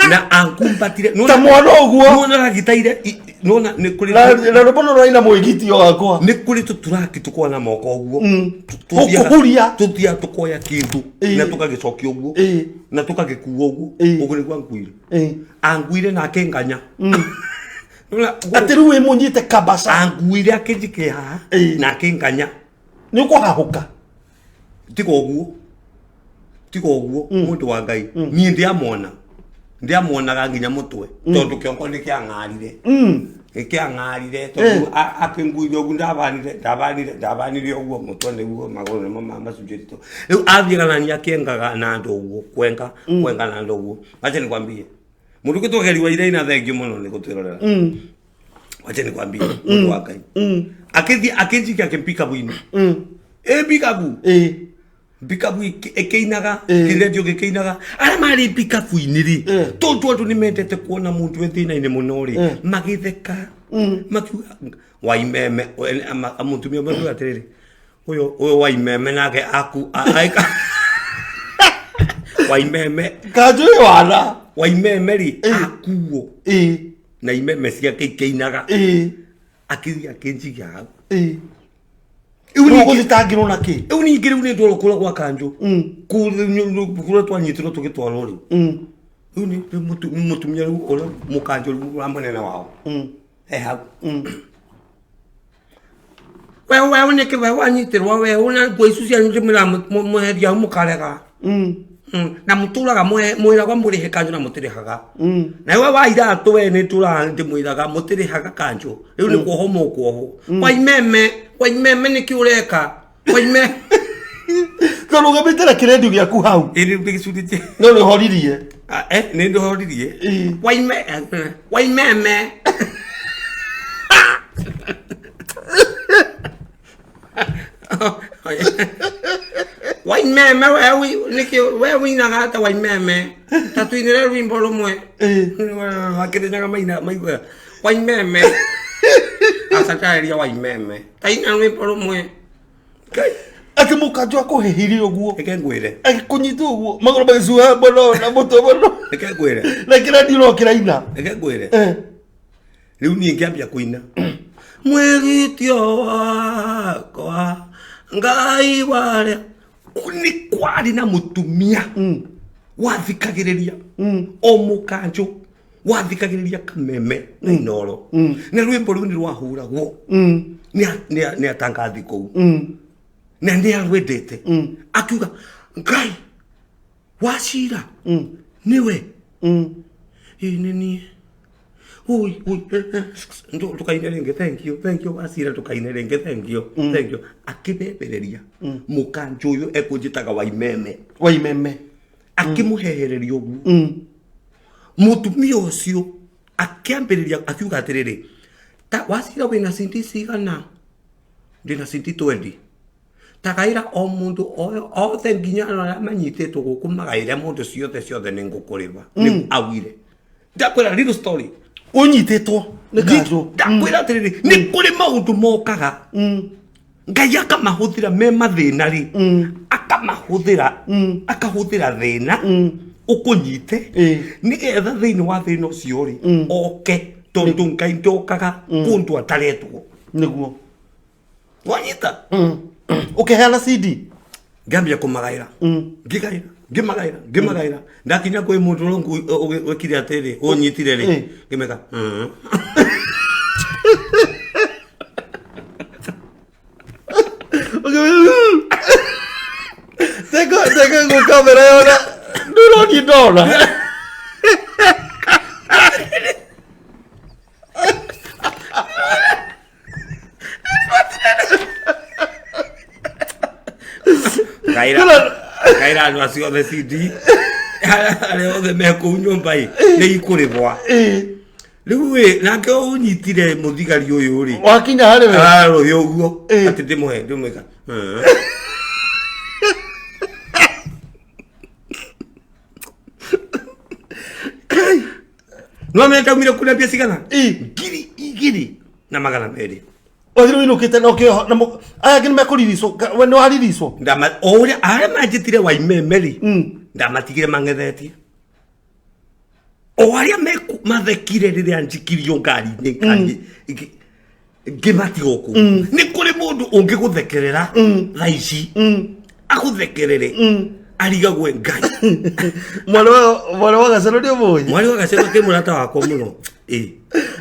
na angumbatire ta mwana ũguo. Nona ragitaire, nona nĩ kũrĩ na rwĩmbo no rũraina mwĩgitio wakwa. Nĩ kũrĩ tũturaki tũkoragwo na moko ũguo. Ũkũhuria. Tũthiaga tũkoya kĩndũ na tũgagĩcokia ũguo na tũgagĩkua ũguo. Ũguo nĩguo anguire. Anguire na akĩnganya. Atĩ rĩu wĩ mũnyite kabaca. Anguire akĩnjikia haha na akĩnganya. Nĩ ũkũhahũka. Tiga ũguo, tiga ũguo, mũndũ wa Ngai, niĩ ndiamona, ndiamuonaga nginya mũtwe tondũ kĩongo nĩ kĩang'arire. Gĩkĩang'arire tondũ akĩnguithia ũguo ndabanire ndabanire ndabanire ũguo mũtwe nĩguo magũrũ nĩmo macunjĩtwo. Rĩu athiaga na niĩ akĩengaga na andũ ũguo kwenga kwenga na andũ ũguo. Wacha nikwambie mũndũ ũgĩtwageri wa iraina thengio mũno nĩ gũtwĩrorera. Wacha nikwambie mũndũ wa Ngai akĩthiĩ akĩnjikia akĩmpikabu-inĩ ĩ pikabu pikabu ĩkĩinaga kĩrendio gĩkĩinaga arĩa marĩ pikabu-inĩ rĩ tondũ andũ nĩ mendete kuona mũndũ e thĩna-inĩ mũno rĩ magĩtheka makiuga waimeme mũtumia ũmwe akiuga atĩrĩrĩ ũyũ ũyũ waimeme nake aku waimeme Kanjũ ĩ wana. Waimeme rĩ akuo na imeme ciake ikĩinaga akĩthiĩ akĩnjigia hau. Rĩu Rĩu ũgũthitangĩrwo na kĩ? Rĩu ningĩ rĩu nĩ ndwarwo kũrĩa gwa kanjũ kũrĩa twanyitirwo tũgĩtwarwo rĩu rĩu nĩ mũtumia rĩu ũrĩa mũkanjũ rĩu wa mũnene wao e hau weũ weũ nĩkĩ weũ wanyitirwo weũ na nguo icu cianyu ndĩmwĩraga mweherie hau mũkarega. Na mũtũraga mwĩragwo mũrĩhe kanjũ na mũtirĩhaga na we wa iratũ we nĩ tũraga ndĩmwĩraga mũtirĩhaga kanjũ rĩu nĩ kuohwo mũkuohwo waimeme waimeme nĩkĩ ũreka waime Tondũ ũgamĩte na kĩrendio gĩaku hau. Ĩrĩ gĩcunjĩ. No nĩ ũhoririe. Nĩ ndĩhoririe. Waime waimeme waimeme we nĩkĩ we wĩinaga ata waimeme ta tuinĩre rwimbo rũmwe makĩrĩnyaga maina maigua waimeme acacarĩria waimeme taina rwimbo rũmwe. Atĩ mũkanjũ akũhĩhirie ũguo. Reke ngwĩre. Agĩkũnyita ũguo magũrũ magĩcuha mũno na mũtwe mũno. Reke ngwĩre. Na kĩrendio no kĩraina. Reke ngwĩre. Rĩu niĩ ngĩambia kũina mwĩgitio wakwa Ngai warĩa nĩ kwarĩ na mũtumia wathikagĩrĩria o mũkanjũ wathikagĩrĩria kameme na Inoro na rwĩmbo rũu nĩ rwahũragwo nĩ atangathi kũu na nĩ arwendete akiuga Ngai wacira nĩwe ĩ nĩ niĩ ui ui tukaine rĩngĩ thank you thank you wacira tukaine rĩngĩ thank you thank you akĩbebereria mũkanjũ ũyũ ekũnjĩtaga waimeme waimeme akĩmũhehereria ũguo mũtumia ũcio akĩambĩrĩria akiuga atĩrĩrĩ ta wacira wĩna cindi cigana ndĩna cindi 20 tagaĩra o mũndũ othe nginya arĩa manyitĩtwo gũkũ magaĩre mũndũ ciothe ciothe nĩ ngũkũrĩba nĩguo augire ndakwĩra little story ũnyitĩtwo nĩ kanjũ ndakwĩra atĩrĩrĩ nĩ kũrĩ maũndũ mokaga Ngai akamahũthĩra me mathĩna rĩ akamahũthĩra akahũthĩra thĩna ũkũnyite nĩgetha thĩinĩ wa thĩna ũcio rĩ oke tondũ Ngai ndokaga kũndũ ataretwo nĩguo wanyita ũkĩheana CD ngambia kũmagaĩra ngĩgaĩra ngĩmagaĩra ngĩmagaĩra ndakinya kwĩ mũndũ ũrĩa wĩkire atĩrĩ ũnyitire rĩ ngĩmeka Teko teko ngũ kamera yona ndũroni ndona Kaira andũ acio othe CD arĩa othe me kũu nyũmba ĩ nĩ ikũrĩbwa rĩu ĩ nake ũnyitire mũthigari ũyũ rĩ wakinya harĩ we ararũhia ũguo atĩ ndĩmũhe ndĩmwĩka no metaumire kũrĩa mbia cigana 2,200 wathire ũinũkĩte na ũkĩoha na aya angĩ nĩ mekũriricwo we nĩ wariricwo o ũrĩa arĩa manjĩtire waimeme rĩ ndamatigire mang'ethetie o arĩa mathekire rĩrĩa njikirio ngari-inĩ ngĩmatiga kũu nĩ kũrĩ mũndũ ũngĩgũthekerera thaa ici agũthekerere arigagwe Ngai mwarĩ wa Gacero nĩ ũmũĩ mwarĩ wa Gacero kĩ mũrata wakwa mũno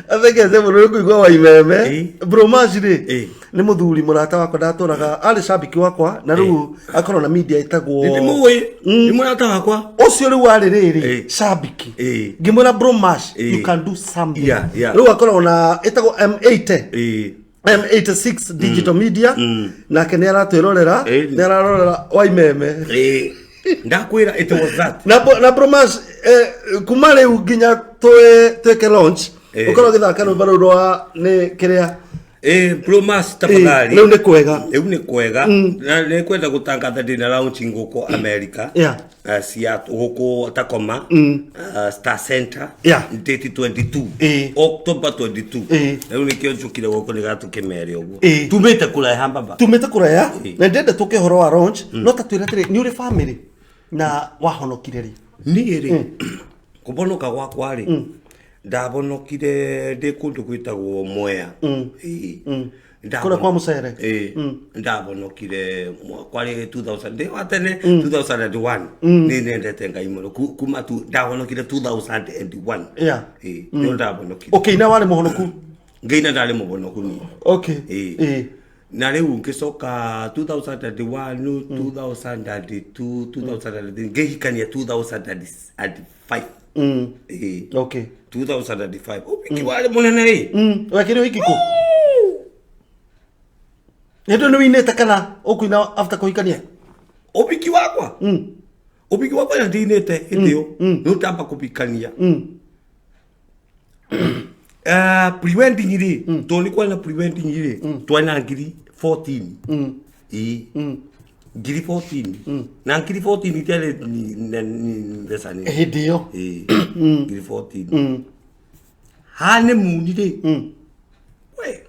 athekete mũno nĩ kũigua waimeme bromaci rĩ Nĩ mũthuri mũrata wakwa ndatũraga arĩ cambiki wakwa na rĩu akorwo na media ĩtagwo Ndĩmũĩ, nĩ mũrata wakwa. Ũcio rĩu arĩ rĩrĩ cambiki. Ngĩmwĩra, "Bro Mash, you can do something." Rĩu akoragwo na ĩtagwo M80 M86 Digital Media, nake nĩ aratwĩrorera. Nĩ ararorera Waimeme. Ndakwĩra, it was that. Na Bro Mash, kuma rĩu nginya twĩke launch, ũkorwo ũgĩthaka rwĩmbo rũu rwa nĩ kĩrĩa. Bro Mash, tafadhali. Rĩu nĩ kwega. Rĩu nĩ kwega na nĩ kwenda gũtangatha ndĩna launching gũkũ America. Seattle, gũkũ Tacoma, Star Center. Date 22. October 22. Rĩu nĩkĩo njũkire gũkũ nĩgetha tũkĩmere ũguo. Tumĩte kũraiha, baba. Tumĩte kũraya na ndĩrenda tũke ũhoro wa launch, no ta twĩre atĩrĩ, nĩ ũrĩ family na wahonokire rĩ? Niĩ rĩ, kũbonoka gwakwa rĩ, ndabonokire ndĩ kũndũ gwĩtagwo Mwea. Ĩĩ. Kũrĩa kwa mũcere? Ĩĩ, ndabonokire kwarĩ 2000, ndĩ wa tene 2001. Nĩ nendete Ngai mũno. Kuma tu ndabonokire 2001. Ĩĩ, nĩo ndabonokire. Ũkĩina warĩ mũhonoku? Ngĩina ndarĩ mũbonoku niĩ. Ĩĩ. Na rĩu ngĩcoka 2001, 2002, 2003, ngĩhikania 2005. Ĩĩ. 2005 ũhiki warĩ mũnene ĩ. Wekire ũhiki kũ? Hĩndĩ nĩ wĩinĩte kana ũkũina after kũhikania? Ũhiki wakwa, ũhiki wakwa na ndinĩte hĩndĩ ĩyo, nĩ ũtamba kũhikania. Pre-wedding rĩ, tondũ nĩ kwarĩ na pre-wedding rĩ, twarĩ na ngiri 14. Ĩĩ, ngiri 14, na ngiri 14 itiarĩ mbeca nini hĩndĩ ĩyo. Ĩĩ, ngiri 14. Honeymoon rĩ, we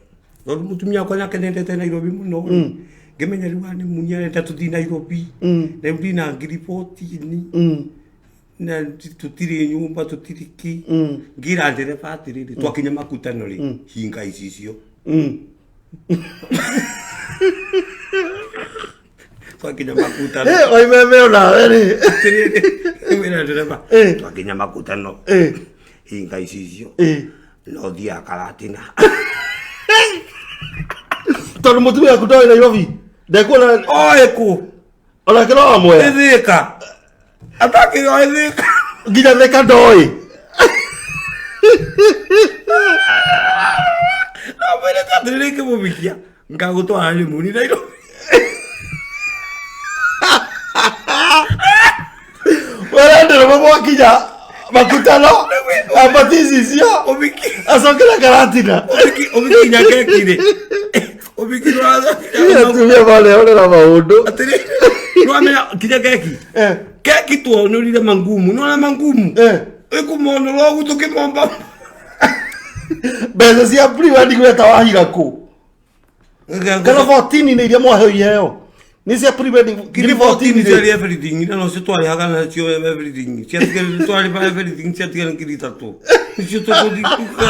tondũ mũtumia wakwa nake nendete Nairobi mũno rĩ, ngĩmenya rĩu honeymoon arenda tũthiĩ Nairobi. Rĩu ndina ngiri 14 na tũtirĩ nyũmba, tũtirĩ ki. Ngĩra ndereba atĩrĩrĩ, twakinya makutano rĩ, hinga icicio. Twakinya makutano. Waimeme onawe rĩ. Atĩrĩrĩ, ngĩra ndereba, twakinya makutano, hinga icicio. No thiaga Karatina. Tondũ mũtumia waku ndoĩ Nairobi, ndekuona. Oĩ kũ? Onake no wamwea. Ĩthĩka atakĩrĩ o ĩthĩka. Nginya Thĩka ndoĩ. No mwĩrĩte atĩrĩrĩ, ngĩmũbikia ngagũtwara rĩmuni Nairobi. Wera ndereba mwakinya makutano ambati icicio. Ũbiki. Acokera Karatina. Ũbikinya keki rĩ, ũbiki. Atumia marehorera maũndũ. Atĩrĩ, nĩwamenya kinya keki, keki tuonũrire mangumu, nĩwona mangumu ĩkũmonũra ũguo tũkĩmomba. Mbeca cia pre-wedding weta wahira kũ? Kana 14 nĩ iria mwaheo iheo nĩ cia pre-wedding? Ngiri 14 ciarĩ everything, na nocio twarĩhaga nacio everything. Ciatigara twarĩba everything, ciatigara ngiri ithatũ, nĩcio tũkũthi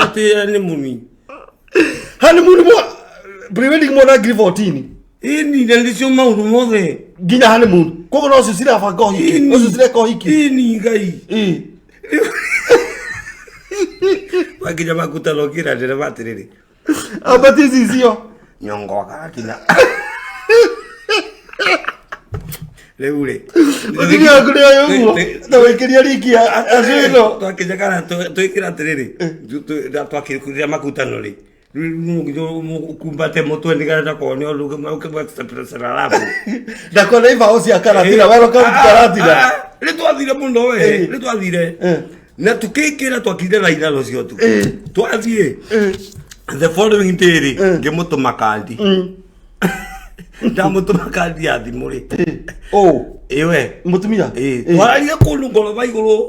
atĩ nĩ muni. Honeymoon mwa pre-wedding mwona ngiri 14? Ĩni, na nĩcio maũndũ mothe. Nginya honeymoon, koguo no cio cirabanga ũhiki? Ĩni. Ũcio cireka ũhiki? Ĩni, Ngai. Wakinya makutano ngĩra ndereba atĩrĩrĩ, Ambati icicio. Nyongo Karatina rĩu rĩ. Mũtumia waku nĩ oĩ ũguo na wĩkĩria ringi acio ĩno? Twakinya kana twĩkĩra atĩrĩrĩ, twakĩrĩa makutano rĩ, kumbate mũtwe nĩgetha ndakone ũndũ. Ndakona ibaũ cia Karatina, welcome to Karatina. Nĩ twathire mũno we, nĩ twathire na tukĩingĩra, twakire raina rũcio tu twathiĩ. The following day rĩ, ngĩmũtũma kandi, ndamũtũma kandi ya thimũ rĩ. Ũ? Ĩwe. Mũtumia? Twararie kũndũ ngoroba igũrũ,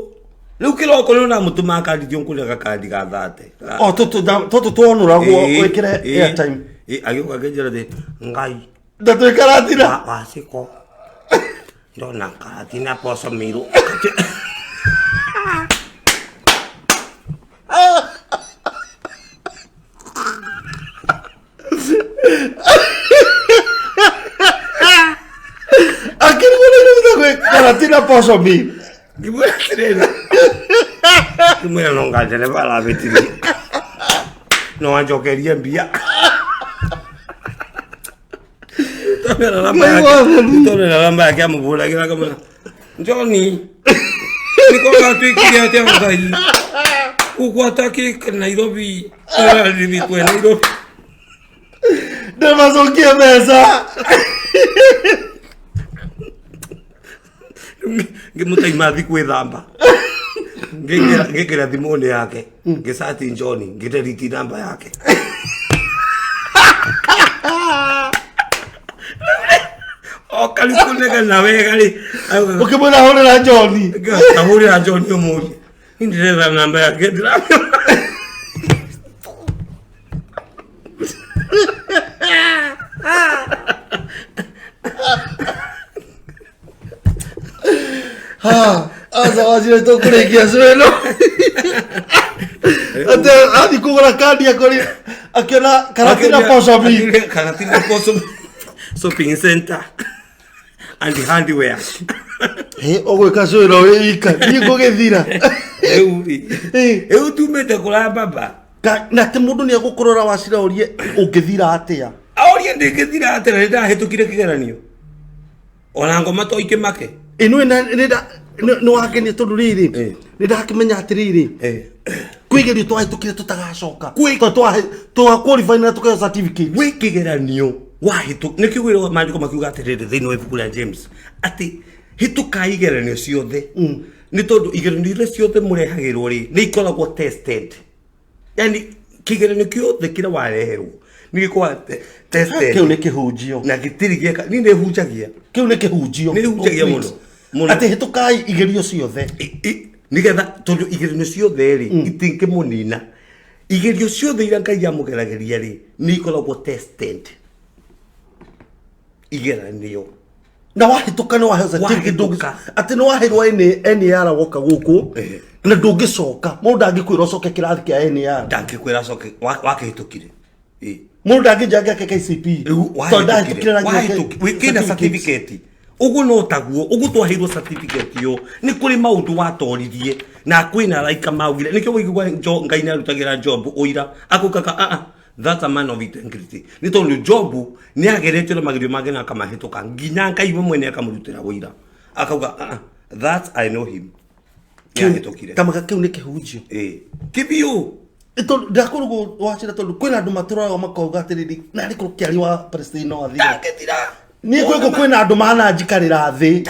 rĩu kĩroko nĩ ndamũtũma kandi, ndiũkũrĩa kandi ga thate. O tũtũ twonũragwo wĩkĩre airtime? Agĩũka akĩnjĩra atĩ Ngai. Na twĩ Karatina. Waciko ndona Karatina poco miru. Akĩrigwo nĩ irũtha gwĩ Karatina poco mill. Ngĩmwĩra atĩrĩrĩ, ngĩmwĩra no ngandereba arabĩtirie no anjokerie mbia. Nĩtwonera namba yake. Nĩtwonera namba yake amũbũragĩra akamwĩra Johnny nĩko gatuĩkire atĩa Ngai ũgwata kĩ Nairobi ũrarĩrĩkwe Nairobi. Ndĩmacokie mbeca. Ngĩmũtaima thi gwĩthamba, ngĩingĩra thimũ-inĩ yake, ngĩcati John, ngĩderiti namba yake. Oka rĩu kũnegena wega rĩ. Ũkĩmwĩra hũrĩra John. Ahũrĩra John ũmũthĩ. Niĩ ndĩretha namba yake ndiramĩona. Ha, aca wacire tũkũrĩkia cwĩno. Atĩ athiĩ kũgũra kandi akori akĩona Karatina Posho Mill. Karatina Posho Shopping Center and Hardware. Ĩ, ũgwĩka cwĩno wĩ ika, niĩ ngũgĩthira. Rĩu rĩ, Ĩ. rĩu tumĩte kũra baba. Na atĩ mũndũ nĩ egũkũrora wacira ũrie ũngĩthira atĩa. Aorie ndĩngĩthira atĩa na nĩndahĩtũkire kĩgeranio. Ona ngoma to ikĩmake. Ĩ nĩ nĩ wangenia tondũ rĩrĩ nĩ ndakĩmenya atĩrĩrĩ kwĩ igerio twahĩtũkire tũtagacoka. Tondũ twa qualify na tũkaheo certificate. Gwĩ kĩgeranio wahĩtũ nĩkĩo wĩra maandĩko makiuga atĩrĩrĩ thĩinĩ wa ibuku rĩa James atĩ hĩtũkai igeranio ciothe nĩ tondũ igeranio iria ciothe mũrehagĩrwo rĩ nĩ ikoragwo tested. Yani kĩgeranio kĩothe kĩrĩa wareherwo nĩ gĩkoragwo tested. Kĩu nĩ kĩhunjio. Na gĩtirĩ gĩeka niĩ nĩ hunjagia. Kĩu nĩ kĩhunjio. Nĩ hunjagia mũno. Mũno. Atĩ hĩtũkai igerio ciothe. Nĩgetha tondũ igeranio ciothe rĩ itingĩmũnina. Igerio ciothe iria Ngai amũgeragĩria rĩ nĩ ikoragwo tested. Igeranio. Na wahĩtũka nĩ waheo certificate. Wahĩtũka. Atĩ nĩ waheirwo NAR woka gũkũ na ndũngĩcoka. Mũndũ ndangĩkwĩra ũcoke kĩrathi kĩa NAR. Ndangĩkwĩra coke wakĩhĩtũkire. Mũndũ ndangĩnja ngeke KCP. Rĩu Tondũ ndahĩtũkire na nginya wĩkĩna certificate. Ũguo no taguo, ũguo twaheirwo certificate yo, nĩ kũrĩ maũndũ watoririe na kwĩna araika maugire. Nĩkĩo waigua Ngai nĩ arutagĩra Job ũira, akaugaga a a that's a man of integrity. Nĩ tondũ Job nĩ ageretio na magerio mangĩ na akamahĩtũka nginya Ngai we mwene akamũrutĩra ũira. Akauga a a that I know him. Nĩ ahĩtũkire. Kamaga kĩu nĩ kĩhunjio. Kĩbiũ. Tondũ ndakũrugwo wacira tondũ kwĩna andũ matũraga makauga atĩrĩrĩ na arĩ korwo kĩari wa Palestine no athire. Ndangĩthira. Niĩ gũkũ kwĩna andũ mananjikarĩra thĩ.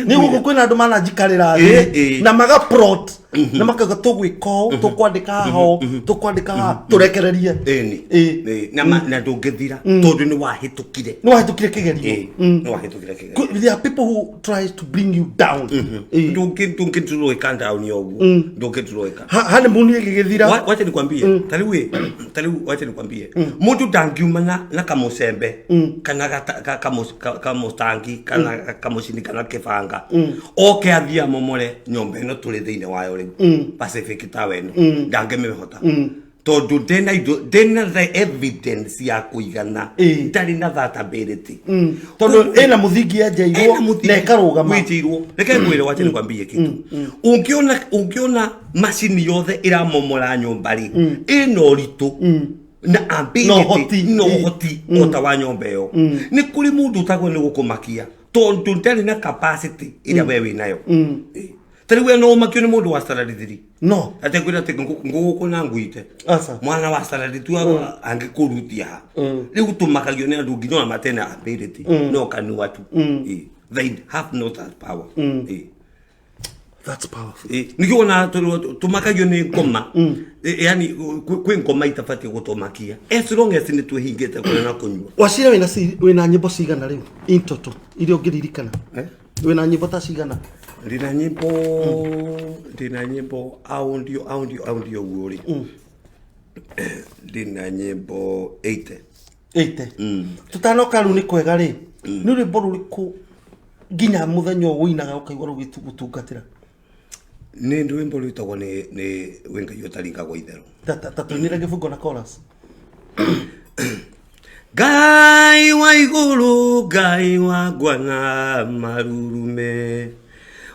Niĩ gũkũ kwĩna andũ mananjikarĩra thĩ na maga plot na makauga tũgwĩka ũũ, tũkwandĩka haha ũũ, tũkwandĩka haha, tũrekererie. Ĩni. Na na ndũngĩthira tondũ nĩ wahĩtũkire. Nĩ wahĩtũkire kĩgerio. Nĩ wahĩtũkire kĩgerio. There are people who try to bring you down. Ndũngĩturoĩka down ũguo. Ndũngĩturoĩka. Honeymoon ĩgĩgĩthira. Wacha nikwambie. Tarĩu tarĩu wacha nikwambie. Mũndũ ndangiuma na kamũcembe kana kamũtangi kana kamũcini kana kĩbanga oke athiĩ amomore nyũmba ĩno tũrĩ thĩinĩ wayo rĩu Pacific Tower ĩno ndangĩmĩhota tondũ ndena indo ndena the evidence ya kũigana ndarĩ na that ability Tondũ ĩna mũthingi yenjeirwo na ĩkarũgama. Wenjeirwo. Reke ngwĩre wacha nikwambie kitu. Ũngĩona macini yothe ĩramomora nyũmba rĩ ĩna ũritũ na ability Na ũhoti. na ũhoti ota wa nyũmba ĩyo. Nĩ kũrĩ mũndũ ũtagwo nĩ gũkũmakia tondũ ndarĩ na capacity ĩrĩa we wĩ nayo. Ta rĩu we no ũmakio nĩ mũndũ wa salary 3. No. Atekwĩra atĩ ngũgũkũ na nguite. Aca. Mwana wa salary tu angĩkũrutia ha. Rĩu tũmakagio nĩ andũ nginya ona matena ability no kanua tu. They have no that power. That's powerful. Nĩkĩo wona tũmakagio nĩ ngoma. Yani kwĩ ngoma itabatiĩ gũtũmakia. As long as nĩ twĩhingĩte kũrĩa na kũnyua. Wacira wĩna nyĩmbo cigana rĩu in total iria ũngĩririkana? Wĩna nyĩmbo ta cigana? Ndĩna nyĩmbo, ndĩna nyĩmbo audio, audio, audio ũguo rĩ. Ndĩna nyĩmbo 80. 80. Tũtanoka rĩu nĩ kwega rĩ. Nĩ rwĩmbo rũrĩkũ nginya mũthenya ũyũ ũinaga ũkaigua rũgĩgũtungatĩra? Nĩ rwĩmbo rwĩtagwo nĩ wĩ Ngai ũtaringagwo itherũ. Ta tũinĩre gĩbungo na chorus. Ngai wa igũrũ, Ngai wa ngwana marurume,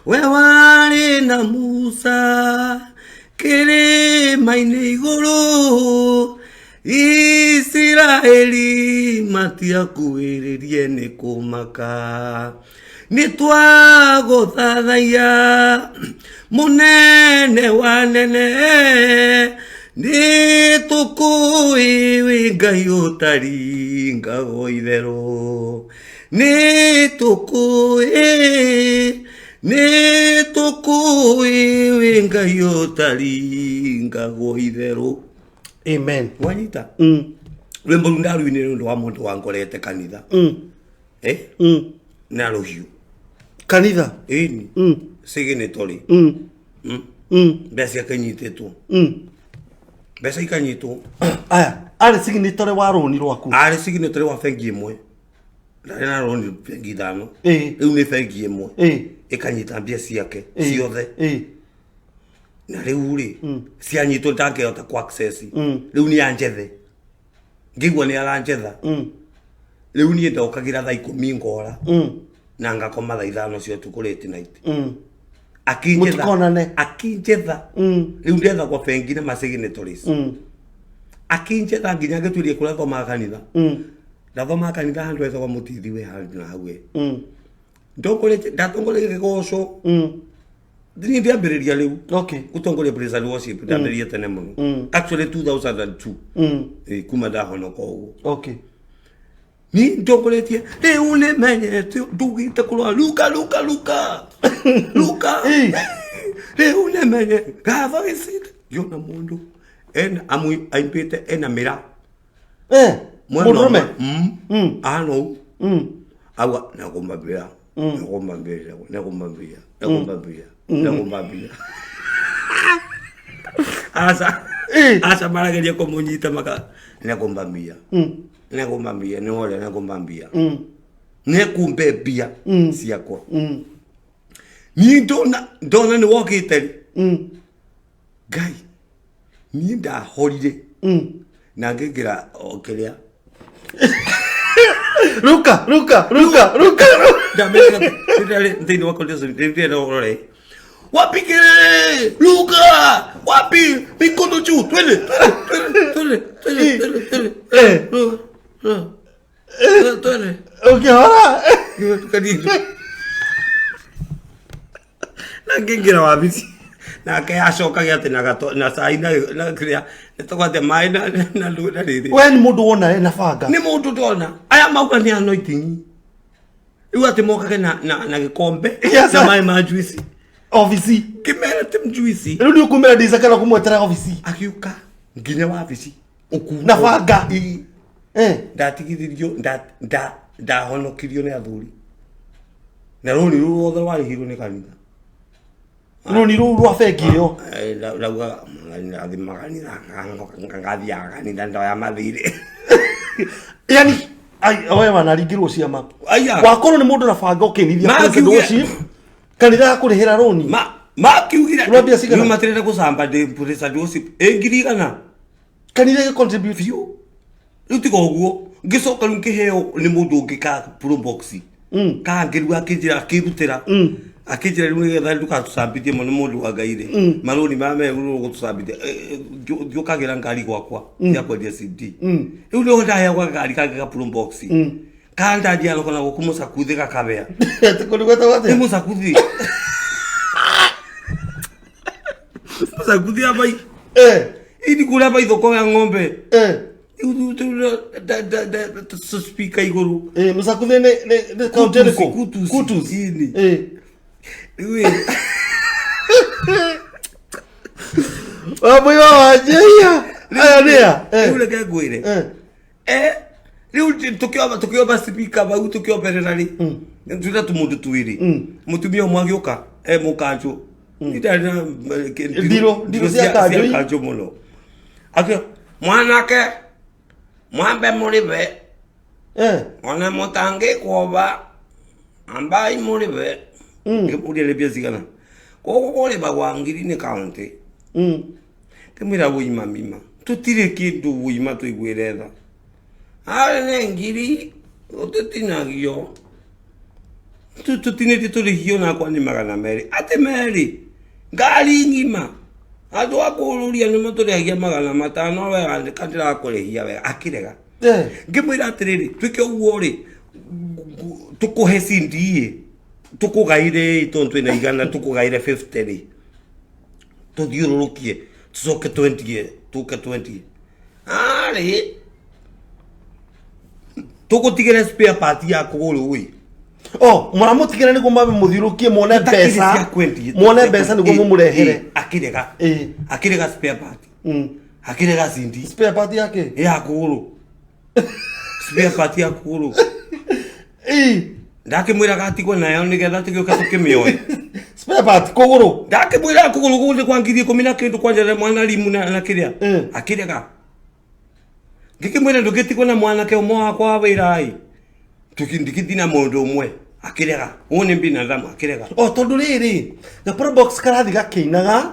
we warĩ na Musa kĩrĩma-inĩ igũrũ, Isiraeli matiakuĩrĩrie nĩ kũmaka nĩ twagũthathaiya mũnene wa nene nĩ tũkũĩ wĩ Ngai ũtaringagwo itherũ nĩ tũkũĩ nĩ tũkũĩ wĩ Ngai ũtaringagwo itherũ. Amen. Wanyita rwĩmbo rũu ndaruinire nĩ ũndũ wa mũndũ wangorete kanitha. Eh? Na rũhiũ. Kanitha. Ĩni. Signatory. Mbeca ciake inyitĩtwo. Mbeca ikanyitwo. Aya, arĩ signatory wa rũni rwaku. Arĩ signatory wa bengi ĩmwe. Ndarĩ na rũni bengi ithano. Rĩu nĩ bengi ĩmwe. Ĩkanyita mbia ciake ciothe. Na rĩu rĩ, cianyitwo ndangĩhota ku access. Rĩu nĩ anjethe. Ngĩigua nĩ aranjetha. Rĩu niĩ ndokagĩra thaa 10 ngora. Na ngakoma thaa 5 cia ũtukũ late night. Akinjetha. Mũtikonane. Akinjetha. Rĩu ndetha kwa bengi na ma signatories. Akinjetha nginya ngĩtuĩria kũrĩa thomaga kanitha. Ndathomaga kanitha handũ hetagwo Mũtithi wĩ handũ na hau ĩ. Ndongoretie ndatongoretie gĩgoco. Niĩ ndiambĩrĩria rĩu. Okay. Gũtongoria praise and worship ndambĩrĩria tene mũno. Actually 2002. Kuma ndahonoka ũguo. Okay. Niĩ ndongoretie rĩu nĩ menyete ndugĩte kũrora Luka Luka Luka Luka rĩu nĩ menye ngatho gĩcinde ngĩona mũndũ ena aimbĩte ena mĩra. Mũndũrũme. Ahana ũũ. Auga nĩkũmbambia nĩkũmbambia nĩkũmbambia nĩkũmbambia nĩkũmbambia. Aca aca marageria kũmũnyita maka nĩkũmbambia nĩkũmbambia nĩ ũrĩa nĩkũmbambia nĩkũmbe mbia ciakwa. Niĩ ndona nĩ wokĩte rĩ. Ngai niĩ ndahorire na ngĩingĩra o kĩrĩa Ruka Ruka Ruka Ruka. Ndamenya thĩinĩ wa condition rĩrĩa rore wapi kelele Luka wapi mikono juu twende twende twende twende twende twende twende Ũkĩhora. Na ngĩingĩra wabici nake acokagia atĩ na cai na kĩrĩa nĩtũgwate maĩ na rĩrĩ. We nĩ mũndũ wona ena banga. Nĩ mũndũ ndona aya mauga nĩ anointing rĩu atĩ mokage na gĩkombe Yes, na maĩ ma juice. Obici. Ngĩmera ti juice. Rĩu nĩ ũkumĩra ndica kana kũmwetera obici. Akiuka nginya wabici ũkuo. Na banga. Ndatigithirio ndahonokirio nĩ athuri. Na rũni rũu ruothe rwarĩhirwo nĩ kanitha. Rũni rũu rwa bengi ĩyo. Raugaga ndathima kanitha ngathiaga kanitha ndoya mathirĩ. Yani we wanaringirwo ciama. Aya. Wakorwo nĩ mũndũ na banga ũkĩnithia president worship kanitha ya kũrĩhĩra rũni. Makiugire Rwa mbia cigana? Rĩu matirenda gũcamba ndĩ president worship ĩ ngiri igana. Kanitha ĩgĩ contribute biũ. Rĩu tiga ũguo ngĩcoka rĩu ngĩheo nĩ mũndũ ũngĩ ka probox. Kangĩrua akĩnjĩra akĩrutĩra. Akĩnjĩra rĩu nĩgetha ndũgatũcambithie mũno mũndũ wa Ngai rĩ. Marũni maya me rĩu gũtũcambithia. Ndiũkagĩra ngari gwakwa ya kwendia CD. Rĩu nĩho ndaheagwo ngari kangĩ ka probox. Kandandia thoko na gũkũ mũcakuthi gakabea. Atĩ kũndũ gwetagwo atĩa? Nĩ mũcakuthi. Mũcakuthi abai. Ini kũrĩa bai thoko ya ng'ombe. Speaker igũrũ. Mũcakuthi nĩ kaunti ĩrĩkũ? Kutus. Kutus. Ini. Rĩu Wambui wa Wanjĩhia. Aya nĩ a? Rĩu reke ngwĩre. Rĩu tũkĩomba speaker bau tũkĩomberera rĩ. Twĩna tũmũndũ twĩrĩ. Mũtumia ũmwe agĩũka e mũkanjũ. Ndarĩ na Ndirũ cia kanjũ. Kanjũ mũno. Akiuga mwanake mwambe mũrĩbe. Ona mũtangĩkuomba ambai mũrĩbe. Ngĩmũria nĩ mbia cigana. Gũkũ kũrĩbagwa ngiri nĩ kaũntĩ. Ngĩmwĩra wũima mima. Tũtirĩ kĩndũ wũima tũiguĩre tha. Arĩ nĩ ngiri tũtinagio. Tũtinĩtie tũrĩhio nakwa nĩ 200. Atĩ merĩ. Ngari ng'ima. Andũ a kũrũria nĩ matũrĩhagia 500, we andĩka ndĩrakũrĩhia wega. Akĩrega. Ngĩmwĩra atĩrĩrĩ, twĩke ũguo rĩ, tũkũhe CD ĩ, tũkũgaire ĩ, tondũ twĩna 100, tũkũgaire 50 rĩ, tũthiũrũrũkie, tũcoke twendie, tũke twendie. Arĩ tũgũtigĩre spare part ya kũgũrũ ĩ. Oh, mũramũtigĩra nĩguo mambe mũthiũrũkie muone Tũtakĩrĩ mbeca. cia kwendia. Muone mbeca nĩguo mũmũrehere. Ĩ, akĩrega. Akĩrega spare part. Akĩrega CD. Spare part yake? Ya kũgũrũ. Spare part ya kũgũrũ. Ndakĩmwĩra gatigwo nayo nĩgetha tũgĩũka tũkĩmĩoe. Spare part kũgũrũ. Ndakĩmwĩra kũgũrũ kũu nĩ kwa 10,000 na kĩndũ kwanja mwana rimu na kĩrĩa. Akĩrega. Ngĩkĩmwĩra ndũgĩtigwo na mwanake ũmwe wakwa wa wĩra ĩ. Ndikĩthi na mũndũ ũmwe. Akĩrega. Ũyũ nĩ binadamu akĩrega. O tondũ rĩrĩ, ga Probox karathi gakĩinaga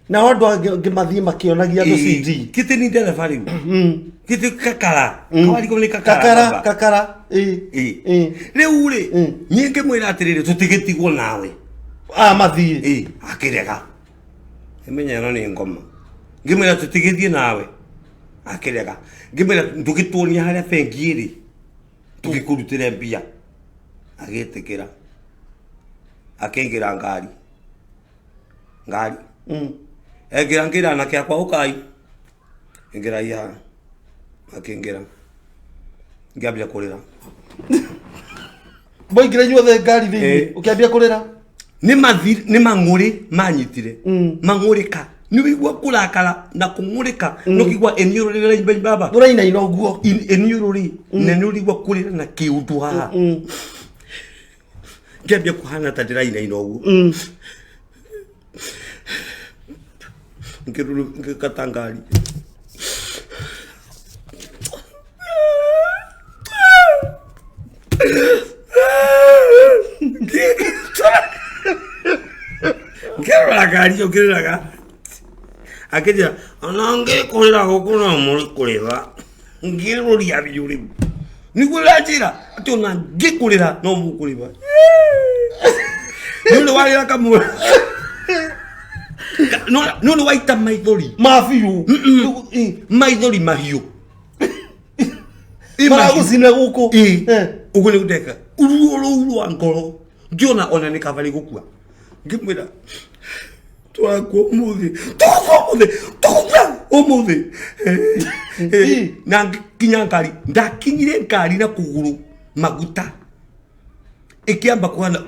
nao andũ angĩ mathiĩ makĩonagia andũ CD. Kĩtĩ ni ndereba rĩu. Kĩtĩ kakara. Kawarigwo nĩ kakara. Kakara, baba. kakara. Ĩ. Rĩu rĩ, niĩ ngĩmwĩra atĩrĩrĩ, tũtigĩtigwo nawe. Ah, mathiĩ. Ĩ, akĩrega. Ngĩmenya ĩno nĩ ngoma. Ngĩmwĩra tũtigĩthiĩ nawe. Akĩrega. Ngĩmwĩra ndũgĩtuonia harĩa bengi ĩrĩ. Tũgĩkũrutĩre mbia. Agĩtĩkĩra. Akĩingĩra ngari. Ngari. Engĩra ngĩra anake akwa ũkai. Ingĩra haha. Akĩingĩra. Ngĩambia kũrĩra. Mwaingĩra inyuothe ngari thĩinĩ, ũkĩambia kũrĩra? Nĩ mathi, nĩ mang'ũrĩ manyitire. Mang'ũrĩka. Nĩ wĩigua kũrakara na kũng'ũrĩka. Nĩ ũkĩigua ĩniũrũ rĩrĩa imba baba. Ũrainaina ũguo. Ĩniũrũ rĩ, na nĩ ũraigua kũrĩra na kĩũndũ haha. Ngĩambia kũhana ta ndĩrainaina ũguo. Ngĩruru, ngĩkata ngari. Ngĩrora ngari ĩyo ngĩrĩraga. Akĩnjĩra, ona ngĩkũrĩra gũkũ no mũrĩkũrĩra. Ngĩrũria biũ rĩu. Nĩguo ũranjĩra atĩ ona ngĩkũrĩra no mũkũrĩra. Nĩ ũrĩ warĩra kamwe. Nĩ ũrĩ waita maithori. Ma biũ. Maithori mahiũ. Maragũcina gũkũ. Ũguo nĩguo ndeka. Ruo rũu rwa ngoro. Ngĩona ona nĩ kaba gũkua. Ngĩmwĩra, tũrakua ũmũthĩ. Tũgũkua ũmũthĩ. Tũgũkua ũmũthĩ. Na nginya ngari. Ndakinyire ngari na kũgũrũ maguta. Ĩkĩamba kũhana.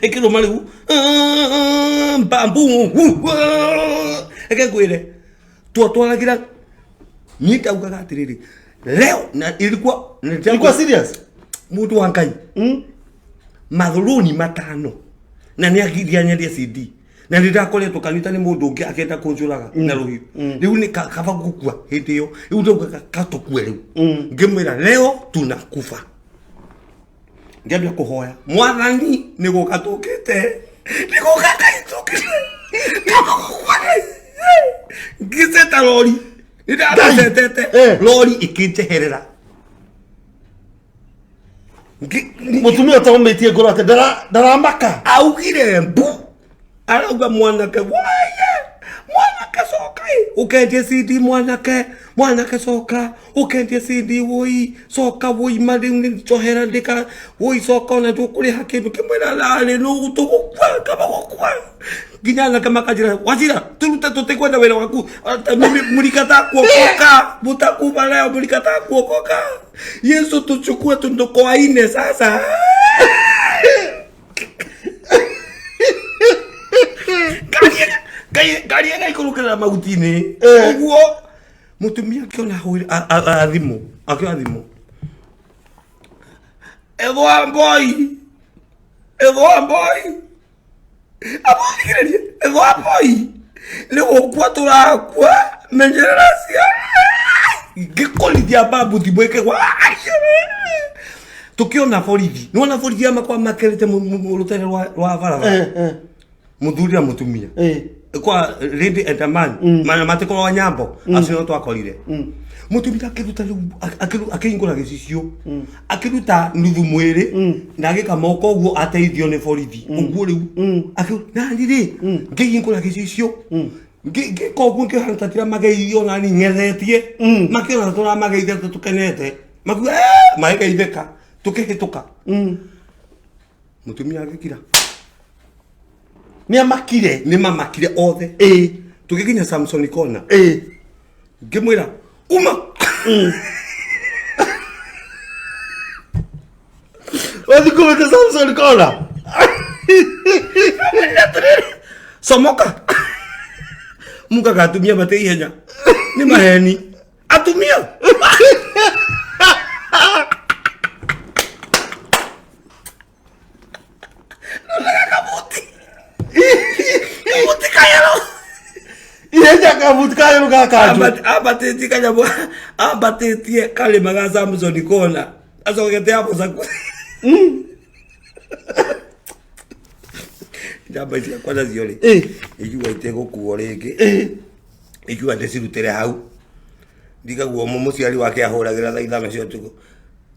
Ĩkĩrũma rĩu. Mbambu. Reke ngwĩre. Twatwaragĩra. Niĩ ndaugaga atĩrĩrĩ. Leo na ilikuwa Ilikuwa serious? Mũndũ wa Ngai. Mathuruni 5. Na nĩ agiria nyendia CD. Na nĩ ndakoretwo kanitha nĩ mũndũ ũngĩ akĩenda kũnjũraga na rũhiũ. Rĩu nĩ kaba gũkua hĩndĩ ĩyo. Rĩu ndaugaga katũkue rĩu. Ngĩmwĩra leo tunakufa. Ngĩambia kũhoya. Mwathani nĩ gũka tũkĩte. Nĩ gũka Ngai tũkĩte. Kaba gũkua Ngai. Ngĩceta rori. Nĩ ndamĩcetete. Rori ĩkĩnjeherera. Mũtumia ũtaũmĩtie ngoro atĩ ndaramaka. Augire mbu. Arauga mwanake, waye, mwanake coka ĩ. Ũkendie CD mwanake, mwanake coka, ũkendie CD woi, coka woi ma rĩu nĩ njohera ndĩka, woi coka ona ndũkũrĩha kĩndũ kĩmwĩra narĩ nũ tũgũkua, kaba gũkua. Nginya anake makanjĩra, Wachira, tũrute tũtikwenda wĩra waku. Ata mimi mlikataa kuokoka, mtakufa leo, mlikataa kuokoka. Yesu tuchukue tundokoaine sasa. Ngari ĩgaikũrũkĩrĩra mahuti-inĩ. Ũguo mũtumia akĩona thimũ, akĩoya thimũ. Ĩthũa mboi. Ĩthũa mboi. Amũthikĩrĩrie, ĩthũa mboi. Nĩ gũkua tũrakua, menyerera ciana. Ngĩkũrithia mbabu thimũ ĩkĩgwa. Tũkĩona borithi. Nĩ wona borithi aya makoragwo makĩrĩte rũtere rwa barabara. Mũthuri na mũtumia. Kwa lady and a man mana matikorwo nyambo acio no twakorire mutumia akiruta riu akihingũra gĩcicio akĩruta nuthu mwĩrĩ na agĩka moko ũguo ateithio nĩ borithi ũguo rĩu nani rĩ ngĩhingũra gĩcicio ngĩka ũguo ngĩhana ta ndĩramageithio nani ng'ethetie makĩona tũramageithia ta tũkenete makiuga "Eh," magĩgeithĩka tũkĩhĩtũka mũtumia agĩkira. Nĩ amakire. Nĩ mamakire othe. Ĩ. Tũgĩkinya Samson Corner. Ĩ. Ngĩmwĩra uma. Wathi kũmĩte Samson Corner. Comoka mugaga atumia matĩ ihenya nĩ maheni atumia. Roraga kabuti kabuti kayero. Ihenya kabuti kayero gakanjũ. Ambatĩtie kanyamũ ambatĩtie karĩma ga Samson Corner acokete abucaku njamba ciakwa nacio rĩ ikiuga itegũkuo rĩngĩ ikiuga ndĩcirutĩre hau ndikaguo mũciari wake ahũragĩra thaa 5 cia ũtukũ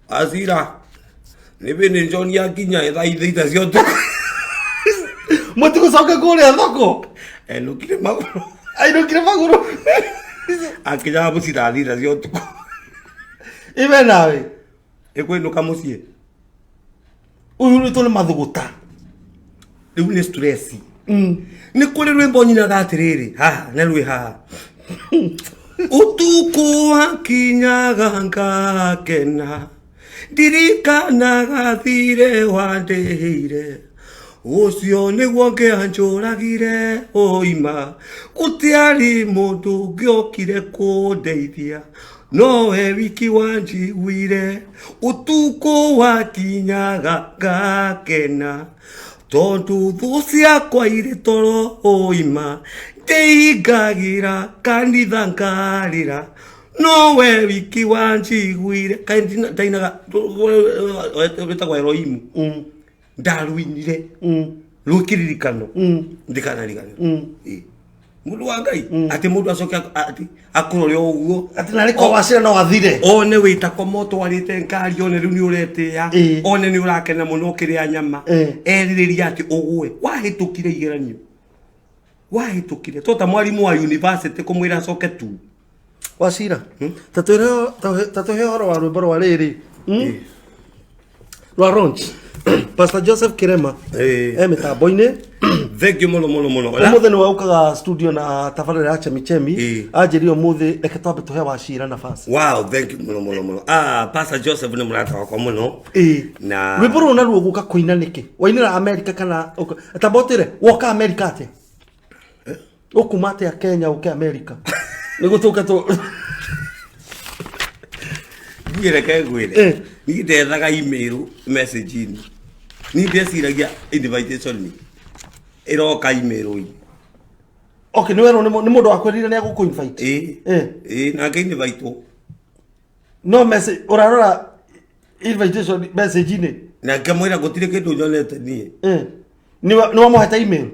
acira nĩ bĩnĩ John akinya thaa 6 cia ũtukũ. Mũtigũcoke kũrĩa thoko. Enũkire magũrũ. Ainũkire magũrũ. Akinyaga mũciĩ thaa 6 cia ũtukũ. Ibe nawe. Ĩkwĩnũka mũciĩ. Ũyũrĩtwo nĩ mathũgũta. Rĩu nĩ stress. Nĩ kũrĩ rwĩmbo nyinaga atĩrĩrĩ haha na rwĩ haha ũtukũ wakinyaga ngakena ndirikanaga thirĩ wandĩhĩire ũcio nĩguo ngĩanjũragire ũima gũtiarĩ mũndũ ũngĩokire kũndeithia nowe wiki wanjiguire ũtukũ wakinyaga ngakena tondũ thũ ciakwa irĩ toro ũima ndĩingagĩra kanitha ngarĩra nowe wiki wanjiguire kaĩ ndainaga wĩtagwo Elohimu ndaruinire rwĩkĩririkano ndikanarigana mũndũ wa Ngai atĩ mũndũ acoke atĩ akũrore o ũguo Atĩ narĩ kwa wacira no athire. One wĩtako motwarĩte ngari one rĩu nĩ ũretĩĩa one nĩ ũrakena mũno ũkĩrĩa nyama erirĩria atĩ ũgũe wahĩtũkire igeranio wahĩtũkire tota mwarimũ wa university kũmwĩra acoke tu. Wacira ta tũhe ũhoro wa rwĩmbo rwa rĩrĩ rwa launch Pastor Joseph Kirema e mĩtambo-inĩ. Thank you mũno mũno mũno. Ũmũthĩ nĩ waũkaga studio na tabarĩra ya Chemichemi anjĩrire ũmũthĩ reke twambe tũhe Wacira nafasi. Wow, thank you mũno mũno mũno. Pastor Joseph nĩ mũrata wakwa mũno. Na rwĩmbo rũrũ naruo gũka kũina nĩkĩ? Wainĩra America kana tamba ũtwĩre woka America atĩa? Ũkuma atĩa Kenya ũke America? Nĩguo tũke tũ niĩ reke ngwĩre niĩ ndethaga email message-inĩ niĩ ndeciragia invitation ĩroka email-inĩ. Okay, nĩ werwo nĩ mũndũ wakwĩrire nĩ agũkũ invite. Ĩĩ na ngĩ-invite. No message ũrarora invitation message-inĩ. Na ngĩmwĩra gũtirĩ kĩndũ nyonete niĩ. Nĩ wamũhete email?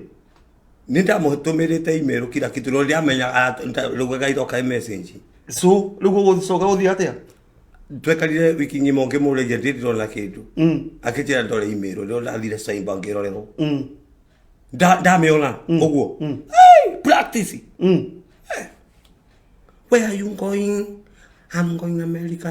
Nĩ ndamũtũmĩrĩte email kila kitu no ndiamenya rĩu iroka message. So rĩu ũgũcoka gũthiĩ atĩa? Twekarire wiki ng'ima ngĩmũragia ndirĩ ndĩrona kĩndũ. Akĩnjĩra ndore email rĩo ndathire cyber ngĩrorerwo. Ndamĩona ũguo. Hey, practice. Where are you going? I'm going America.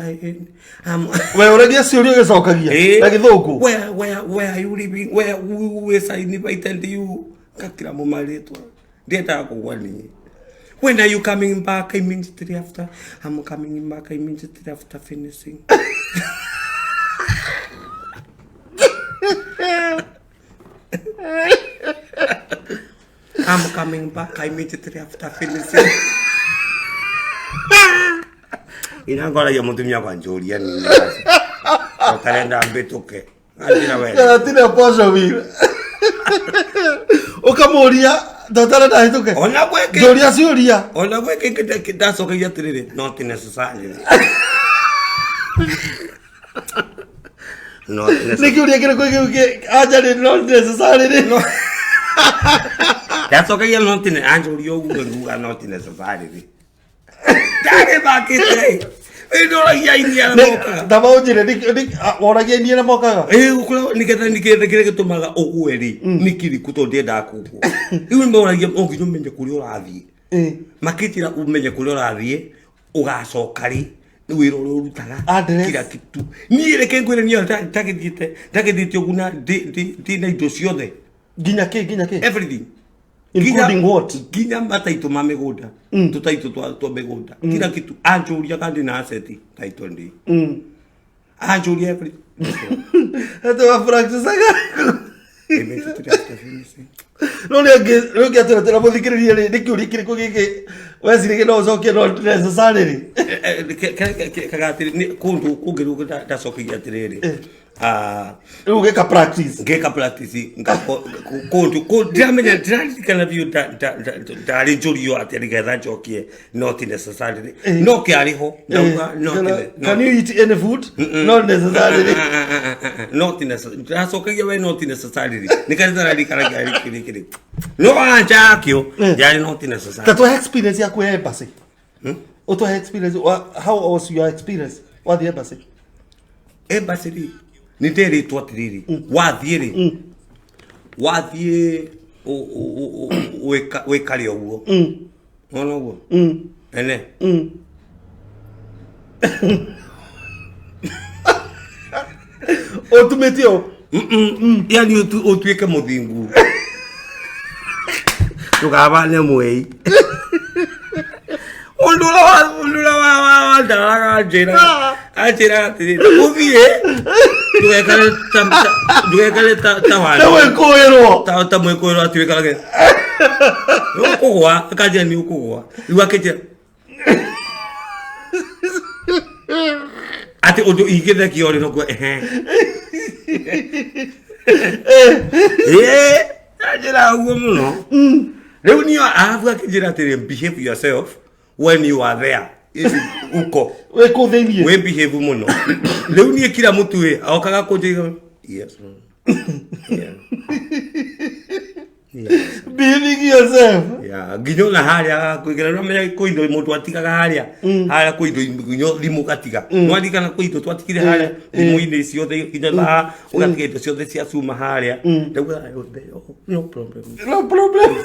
I'm We ũragia ciũria ũgĩcokagia na gĩthũngũ. Where are you living? Where who is I invited you? Ngakira mũmarĩtwa. Ndiendaga kũgwa niĩ. When are you coming back? Immediately after. I'm coming back immediately after finishing. I'm coming back immediately after finishing. Ina ngoragia mũtumia kwa njũria nini ũtarenda mbĩtũke anjĩra wega. Tine posho wheel. Ũkamũria ndotarenda hĩtũke. Ona gwĩkĩ Njũria ciũria. Ona gwĩkĩ ndacokagia atĩrĩrĩ not necessarily. Not Nĩ kĩũria kĩrĩkũ kĩu anja nĩ not necessarily. Ndacokagia not anjũria ũguo nguga not necessarily. Ndarĩ makĩte. Ndoragia aini arĩa mokaga. Ndaba ũnjĩre woragia aini arĩa mokaga. Ĩĩ gũkorwo nĩgetha nĩgetha kĩrĩa gĩtũmaga ũgwe rĩ nĩ kĩrĩkũ tondũ ndiendaga kũgwa. Rĩu nĩmoragia no nginya ũmenye kũrĩa ũrathiĩ. Makĩnjĩra ũmenye kũrĩa ũrathiĩ ũgacoka rĩ wĩra ũrĩa ũrutaga Address. kila kitu. Niĩ reke ngwĩre niĩ ndagĩthiĩte ndagĩthiĩte ũguo na ndĩ na indo ciothe. Nginya kĩ nginya kĩ? Everything. Including what? Nginya mataitũ ma mĩgũnda. Tũtaitũ twa mĩgũnda. Kila kitu. Anjũria kana ndĩ na asset title ndĩ. Anjũria everything. Ate wa practice-aga. No nĩ angĩ rĩu ngĩatũretera mũthikĩrĩria rĩ nĩ kĩũria kĩrĩkũ gĩkĩ weciragia no ũcokie not necessarily. Kagatĩrĩ kũndũ kũngĩ rĩu ndacokagia atĩrĩrĩ. Rĩu ũgĩka practice. Ngĩka practice kũndũ ndiramenya ndiraririkana biũ ndarĩ njũrio atĩa nĩgetha njokie not necessarily. No kĩarĩ ho ndauga not Can you eat any food? Not necessarily. Not necessarily. Ndacokagia we not necessarily. Nĩ karĩ ndaririkana kĩarĩ kĩrĩ kĩrĩ. No anja yakĩo yarĩ not necessarily. Ta tũhe experience yaku ya embassy. Ũtũhe experience how was your experience wathiĩ embassy? Embassy rĩ nĩ nderĩtwo atĩrĩrĩ wathiĩ rĩ wathiĩ wĩkare ũguo ona ũguo ene Ũtumĩtie ũ? Yani ũtuĩke mũthingu ndũkabane mwei ũndũ ũrĩa wandaraga anjĩraga anjĩraga atĩrĩrĩ ũthiĩ ndũgekare ta Nĩ gwĩkũĩrwo. ta mwĩkũĩrwo atĩ wĩkarage ũkũgwa akanjĩra nĩ ũkũgwa rĩu akĩnjĩra atĩ ũndũ ingĩthekio rĩ nokuo ehe ĩĩ anjĩra ũguo mũno rĩu niĩ arabu akĩnjĩra atĩrĩ behave yourself when you are there uko Wĩ kũu thĩiniĩ. wĩ behave mũno rĩu niĩ kila mũtu ĩ okaga kũnjĩra yes yeah. Yes. Behaving yourself. Yeah, nginya ona harĩa kwĩgera ũramenya kwĩ indo mũndũ atigaga harĩa harĩa kwĩ indo nginya thimũ ũgatiga nĩwaririkana kwĩ indo twatigire harĩa thimũ-inĩ ciothe nginya thaa ũgatiga indo ciothe cia cuma harĩa ndauga no problem. No problem.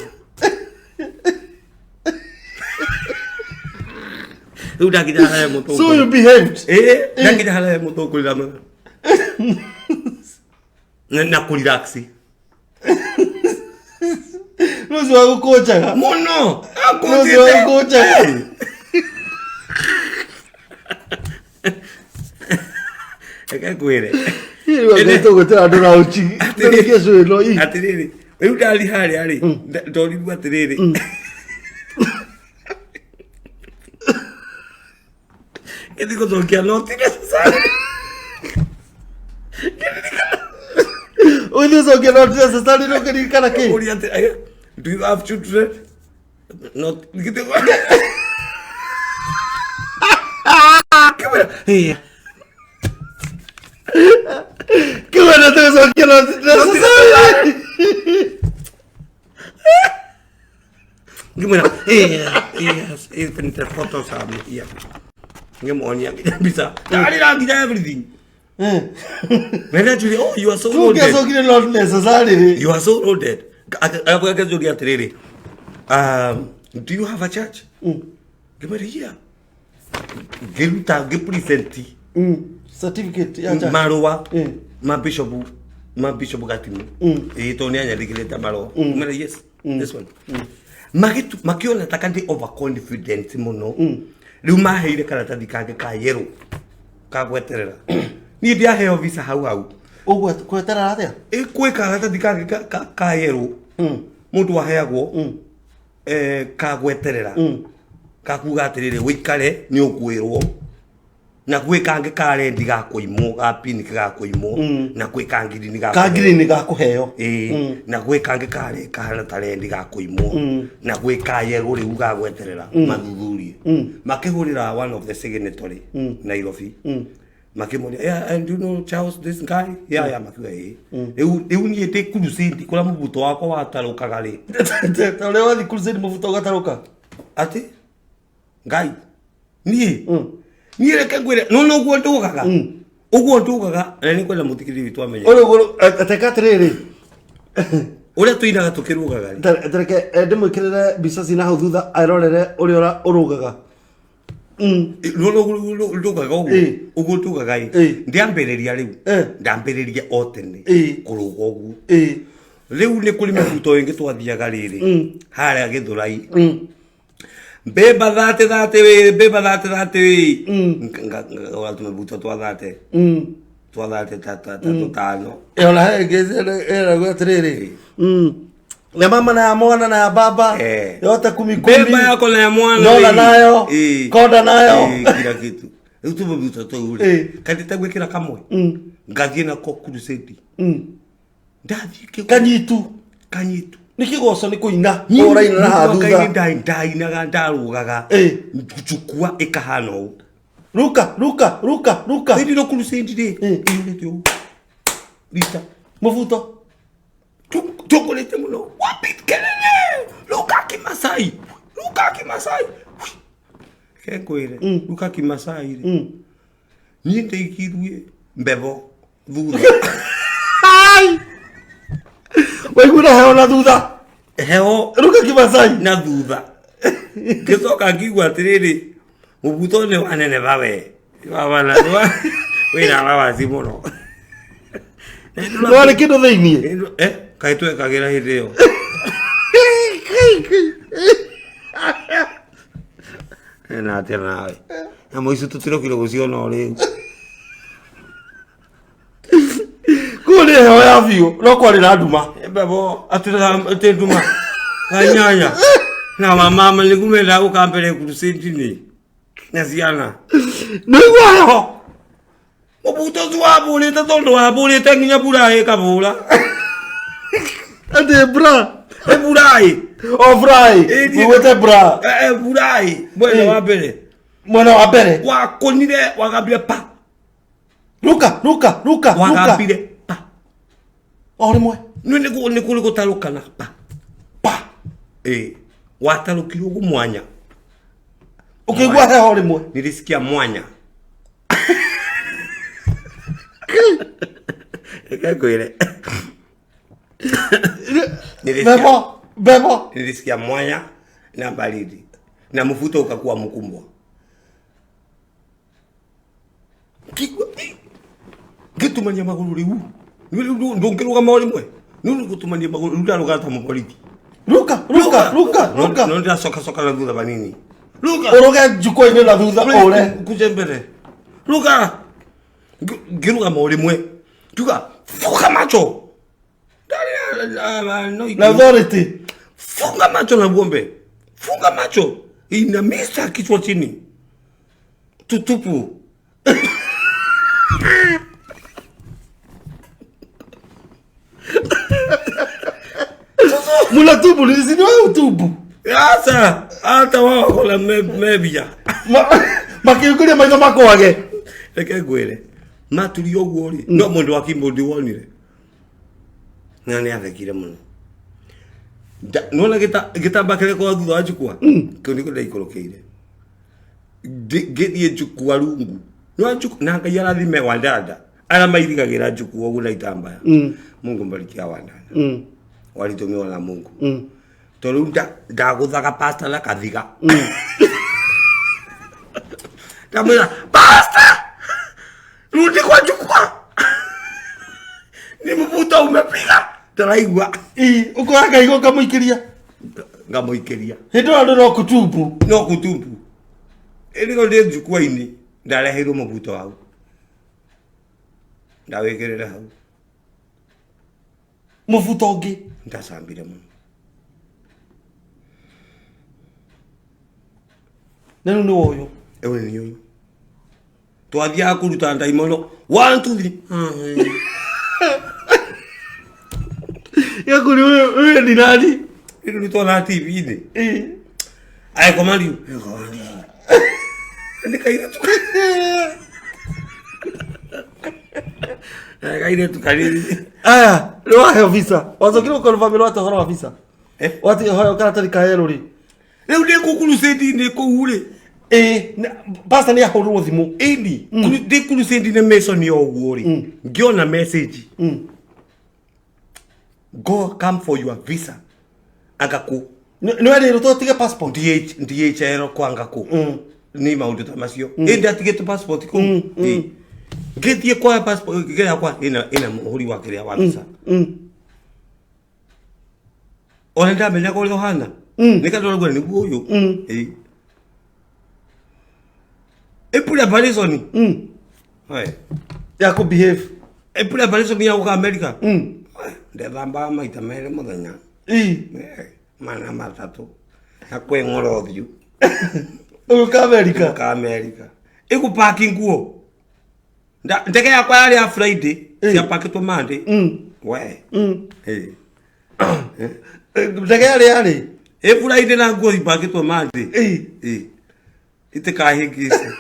Rĩu ndakinya harĩa mũtongoria. So you behaved. Ĩĩ, ndakinya harĩa mũtongoria na kũrelax. Rũcio wa gũkũnjaga. Mũno. Rũcio wa gũkũnjaga. Reke ngwĩre. Rĩu angĩ tũgwĩtĩra andũ na ũchi. Tũrĩkie cũĩ no ii. Atĩrĩrĩ, rĩu ndathi harĩa rĩ, ndorirwo atĩrĩrĩ. Ngĩthiĩ gũcokia not necessary. Ũgĩthiĩ ũcokie not necessary nĩ ũkĩririkana kĩ? Ũria atĩ, do you have children? Not. Ngĩmwĩra, Kĩ wendete gũcokia not necessary? Ngĩmwĩra, yes, even the photos are here. Ngĩmuonia nginya mbica. Ndarĩra nginya everything. Na ndĩranjũria, oh, you are so loaded. Ũngĩacokire not necessary rĩ. You are so loaded. Akĩnjũria atĩrĩrĩ, do you have a church? Ngĩmwĩra, yeah. Ngĩruta, ngĩpresent Certificate ya church. marũa ma bishop ma bishop Gatimu. Ĩĩ tondũ nĩ anyandĩkĩrĩte marũa. Ngĩmwĩra, yes, this one. Makĩona ta ndĩ overconfident mũno. Rĩu maheire karatathi kangĩ ka yellow ka gweterera. Niĩ ndiaheo visa hau hau. Ũguo gweterera atĩa? Ĩ kwĩ karatathi kangĩ ka yellow mũndũ aheagwo ka gweterera. Ka kuga atĩrĩrĩ wĩikare nĩ ũkwĩrwo. Na gwĩ kangĩ ka rendi ga kũimwo ga pink ga kũimwo na gwĩ ka ngirini ga Ka ngirini ga kũheo. Ĩĩ na gwĩ kangĩ karĩ kahana ta rendi ga kũimwo na gwĩ ka yellow rĩu ga gweterera mathuthurie. Makĩhũrĩra one of the signatory Nairobi. Makĩmoria, "Yeah, and you know Charles, this guy?" Yeah, makiuga ĩĩ. Rĩu niĩ ndĩ crusade kũrĩa mũbuto wakwa watarũkaga rĩ. Ta ũrĩa wathiĩ crusade mũbuto ũgatarũka. Atĩ Ngai niĩ niĩ reke ngwĩre no no ũguo ndũgaga ũguo ndũgaga na nĩ kwenda mũthikĩrĩria witũ amenye. Ũrĩ ũguo teka atĩrĩrĩ. Ũrĩa tũinaga tũkĩrũgaga rĩ. Tereke ndĩmwĩkĩrĩre mbica cina hau thutha erorere ũrĩa ũrũgaga. No no ndũgaga ũguo ũguo ndũgaga ĩ ndĩambĩrĩria rĩu ndambĩrĩria o tene kũrũga ũguo. Rĩu nĩ kũrĩ mĩbuto ĩngĩ twathiaga rĩrĩ harĩa Gĩthũrai. Mbemba thate thate wĩ mbemba thate thate wĩ tũmĩbuto twa thate twa thate ta tũtano. Ona he ĩngĩ ĩragwo atĩrĩrĩ. Ya mama na ya mwana na ya baba yote kumi kumi. Mbemba yako na ya mwana. Ndola nayo. Konda nayo. Kila kitu. Rĩu tũmĩbuto tũu rĩ kandĩte gwĩkĩra kamwe ngathiĩ nako crusade. Ndathiĩ kanyitu kanyitu. Nĩ kĩgoco nĩ kũina ũraina na haha thutha. Ndainaga ndarũgaga njukua ĩkahana ũũ. Ruka ruka ruka ruka. Hĩndĩ ĩno crusade rĩ ĩiyũrĩte ũũ rita mũbuto tũkũrĩte mũno wapi kelele ruka kimasai ruka kimasai kenkwĩre ruka kimasai rĩ niĩ ndĩikirie mbebo thutha. Waigua heo na thutha. Heo ruka kimasai na thutha. Ngĩcoka ngĩigua atĩrĩrĩ mũbuto nĩ waneneva we wabana wĩna arawaci mũno. No arĩ kĩndũ thĩiniĩ. Kaĩ twekagĩra hĩndĩ ĩyo. Na atĩa nawe nyamũ icio tũtirokire gũciona o rĩu. Kũu nĩ heho ya biũ no kwarĩ na nduma. Mbebo atĩ nduma thaa inyanya na wamama nĩguo mendaga gũka mbere crusade-inĩ na ciana. Nĩigua heho. Mũbuto ũcio wabũrĩte tondũ wabũrĩte nginya mbura ĩkabũra. Atĩ mbura. Mbura ĩ. O mbura ĩ. Mũgwĩte mbura. Mbura ĩ. Mwena wa mbere. Mwena wa mbere. Wakũnire wagambire pa. Ruka ruka ruka ruka. Wagambire pa. O rĩmwe. Nĩ kũrĩ gũtarũkana pa. Pa. Watarũkire ũguo mwanya. Ũkĩigua heho rĩmwe. Nilisikia mwanya. Reke ngwĩre. Bebo, bebo. Nilisikia mwanya na baridi. Na mfuto ukakuwa mkubwa. Ngĩtumania magũrũ rĩu. Ndũngĩrũgama o rĩmwe. Nĩ gũtumania magũrũ rĩu ndarũgama ta mũborithi. Ruka ruka ruka ruka. No ndĩracoka coka na thutha vanini. Ruka. Ũrũge njukwa-inĩ na thutha ũre. Kuje mbere. Ruka. Ngĩrũgama o rĩmwe. Ngiuga funga macho. Na authority. Funga macho na uombe. Funga macho. Inamisa kichwa chini. Tutupu. Muna tubu, niliziniwa utubu. Sasa hata wao kola mebia. Makĩũngũria maitho makwage. Reke ngwĩre. Maturi ũguo rĩ. No mũndũ wa keyboard wonire. Na nĩ athekire mũno. Nona gĩtamba kĩrĩa kwa thutha wa njukua. Kĩu nĩkĩo ndaikũrũkĩire. Ngĩthiĩ njukua rungu. No njukua na Ngai arathime Wandanda. Arĩa mairigagĩra njukua ũguo na itambaya. Mungu mbarikia Wandanda. Walitumiwa na Mungu. Tondũ ndagũthaga pastor na kathiga. Ndamwĩra pastor, rudi kwa jukwaa. Ni mvuto umepiga. Ndaraigua. Ũkoya kaigo ũkamũikĩria. Ngamũikĩria. Hĩndĩ ĩyo andũ no kutubu. No kutubu. Ĩrĩgo ndĩ jukwaa-inĩ ndareheirwo mũbuto hau. Ndawĩkĩrĩra hau. Mũbuto ũngĩ. Ndacambire mũno. Na rĩu nĩ woyũ. Ũyũ nĩ ũyũ. Twathiaga kũruta ndaimono. 1 2 3. Yakuri ũyũ ni nani? Rĩu nĩ twona TV-inĩ. I command you. Nĩ kairĩtu. Kairĩtu kanini. Aya, nĩ waheo visa. Wacokire gũkonfirmĩrwo atĩa ũhoro wa visa? Eh? Wati hoyo karatathi ka yerũ rĩ? Rĩu ndĩ kũ crusade-inĩ kũu rĩ. Ĩĩ, pastor nĩ ahũrwo thimũ. Ĩni, ndĩ crusade-inĩ Mason o ũguo rĩ. Ngĩona message. Go come for your visa. Anga kũ. Nĩ werĩirwo tũtige passport. DHL kwanga kũ. Nĩ maũndũ ta macio. Ĩ ndatigĩte passport kũu. Ĩ. Ngĩthiĩ kwa passport kĩrĩa kwa ĩna mũhũri wa kĩrĩa wa visa. Ona ndamenyaga ũrĩa ũhana. Nĩ kandoragua nĩguo ũyũ. Ĩ. Ĩ preparation. Oi. Ya kũ behave. Ĩ preparation ya gũka America. Ndethambaga maita merĩ mũthenya. Ĩ. Mana matatũ. Na kwĩng'ũra ũthiũ. Ũgĩũka America. Gũka America. Ĩgũpaki nguo. Ndege yakwa yarĩ ya Friday. Ciapakĩtwo Monday. We. Ĩ. Ndege yarĩ yarĩ. Ĩ Friday na nguo ipakĩtwo Monday. Ĩ. Ĩ. Itikahĩngĩce.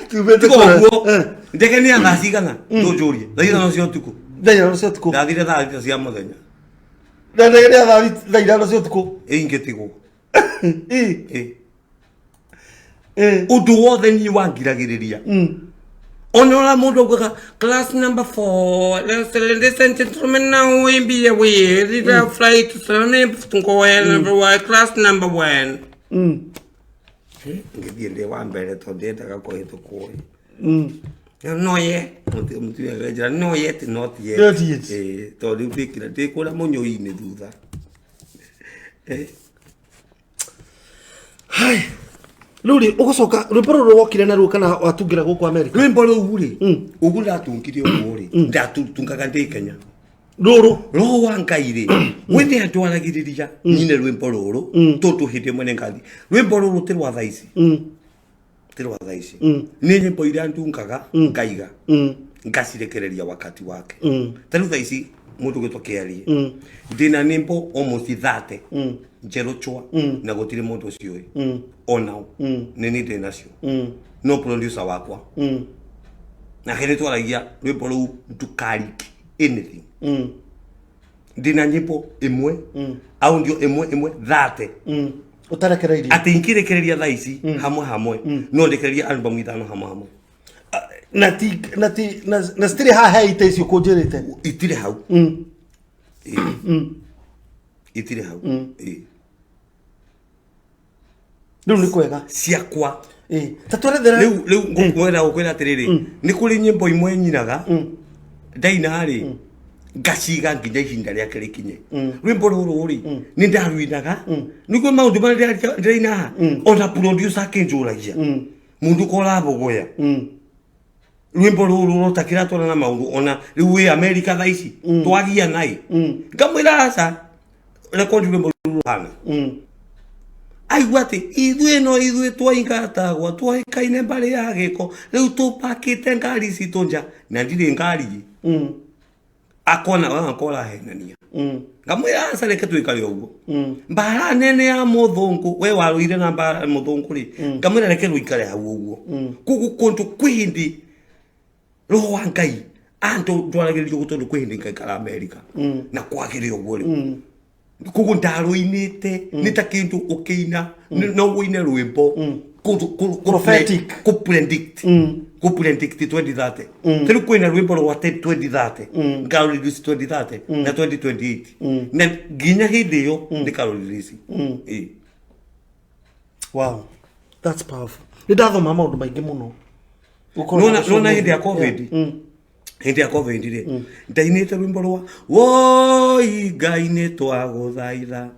Tumĩte Tiga kũraya. ũguo. Ndege nĩ ya thaa cigana? Ndũnjũrie. Thaa ithano cia ũtukũ. Thaa ithano cia ũtukũ. Ndathire thaa thita cia mũthenya. Na ndege nĩ ya thaa ithano cia ũtukũ. Ĩ ingĩtigwo. Ĩ. Ĩ. Ĩ. Ũndũ wothe niĩ wangiragĩrĩria. Ona ũrĩa mũndũ augaga class number 4, ladies and gentlemen, now we be away. The flight class number 1. Ngĩthiĩ ndĩ wa mbere tondũ ndiendaga kũhĩtũkwo. No ye, mũtumia akĩnjĩra no yet, not yet. Not yet. Ĩ, tondũ rĩu ndĩkĩra ndĩ kũrĩa mũnyũi-inĩ thutha. Hai. Rĩu rĩ, ũgũcoka rwĩmbo rũrũ wokire naruo kana watungĩra gũkũ America? Rwĩmbo rũu rĩ, ũguo ndatungire ũguo rĩ, ndatungaga ndĩ Kenya. Rũrũ. Roho wa Ngai rĩ, we nĩ andwaragĩrĩria nyine rwĩmbo rũrũ, tondũ hĩndĩ ĩmwe nĩ ngathi. Rwĩmbo rũrũ ti rwa thaa ici. Ti rwa thaa ici. Nĩ nyĩmbo iria ndungaga, ngaiga. Ngacirekereria wakati wake. Ta rĩu thaa ici mũndũ ũgwĩtwo Kĩarie. Ndĩna nyĩmbo almost 30. Njerũ chwa na gũtirĩ mũndũ ũciũĩ. Onao. Nĩ niĩ ndĩ nacio. No producer wakwa. Nake nĩ twaragia rwĩmbo rũu ndũkariki anything. Ndĩna nyĩmbo ĩmwe audio ĩmwe ĩmwe 30. Ũtarekereirie. Atĩ ingĩrekereria thaa ici hamwe hamwe no ndekererie album ithano hamwe hamwe. Na ti na ti na na citirĩ haha he ite icio kũnjĩrĩte. Itirĩ hau. Itirĩ hau. Ĩ. Rĩu nĩ kwega. Ciakwa. Ĩ. Ta twerethera. Rĩu rĩu ngũkwĩra gũkwĩra atĩrĩrĩ, nĩ kũrĩ nyĩmbo imwe nyinaga ndaina rĩ ngaciga nginya ihinda rĩake rĩkinye. Rwĩmbo rũrũ rĩ nĩ ndaruinaga nĩguo maũndũ marĩa ndĩraina haha ona producer akĩnjũragia mũndũ korabogoya rwĩmbo rũrũ rũtakĩratwarana na maũndũ ona rĩu wĩ America thaa ici twagia naĩ ngamwĩra aca rekondi rwĩmbo rũrũ hana aigua atĩ ithuĩ no ithuĩ twaingatagwa twoĩkaine mbarĩ ya gĩko rĩu tũpakĩte ngari citũ nja na ndirĩ ngari akona akora henania ngamwĩra aca reke twĩkare ũguo mbara nene ya mũthũngũ we warũire na mbara mũthũngũ rĩ ngamwĩra reke rũikare hau ũguo koguo kũndũ kwĩ hĩndĩ roho wa Ngai andũ ndwaragĩrĩrio gũ tondũ kwĩ hĩndĩ ngaikara America na kwagĩrĩ ũguo rĩ koguo ndarũinĩte nĩ ta kĩndũ ũkĩina no ũine rwĩmbo Prophetic. kũ predict kũ predict 2030 ta rĩu kwĩna rwĩmbo rwa 2030 ngarũ release 2030 na 2028 na nginya hĩndĩ ĩyo ndĩkarũ release. Ĩ. Wow. That's powerful. Nĩ ndathoma maũndũ maingĩ mũno. Nona hĩndĩ ya COVID. Hĩndĩ ya COVID rĩ ndainĩte rwĩmbo rwa woi Ngai nĩ twagũthaitha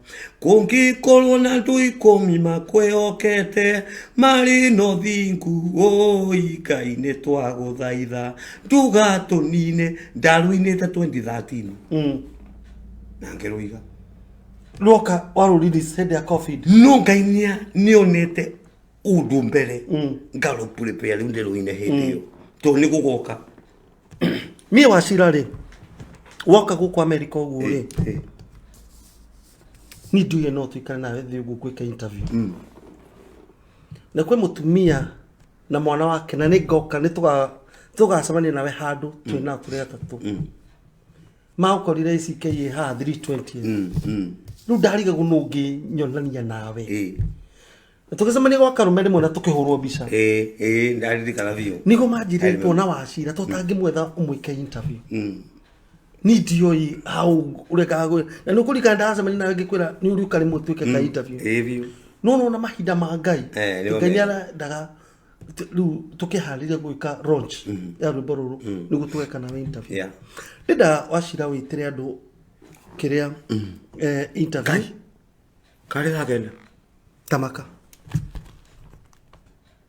kũngĩkorwo na andũ ikũmi makwĩhokete marĩ na ũthingu woi Ngai nĩ twagũthaitha ndũgatũnine ndarũinĩte 2013 na ngĩrũiga Rwoka warũ release hĩndĩ ya COVID. No Ngai nĩonete ũndũ mbere ngarũ prepare rĩu ndĩrũine hĩndĩ ĩyo tondũ nĩ gũgoka. Niĩ Wachira rĩ woka gũkũ America ũguo rĩ niĩ nduire no tũikare nawe thĩ ũguo gwĩka interview. Na kwĩ mũtumia Na mwana wake na nĩ ngoka nĩ tũgacemania nawe handũ twĩ nao tũrĩ atatũ. Magũkorire ACK ĩ haha 320. Rĩu ndarigagwo nũ ũngĩnyonania nawe. Na tũgĩcemania gwa Karume rĩmwe na tũkĩhũrwo mbica. Ĩĩ, ĩĩ, ndaririkana biũ. Nĩguo manjĩrire tuona Wachira tũtangĩmwetha ũmwĩke interview. Ni ndiũĩ hau ũrĩa ngagwĩra. Na nĩ ũkũririkana ndacemania nawe ngĩkwĩra nĩ ũrĩũka rĩmwe twĩke ka interview. Ĩĩ biũ. No nona mahinda ma Ngai. Nĩmo Ngai mega. nĩarendaga rĩu tũkĩharĩria gwĩka launch ya rwĩmbo rũrũ nĩguo tũgeka nawe interview. Ndĩnda Wachira wĩtĩre andũ kĩrĩa interview. Karĩ thaa kenda. Tamaka.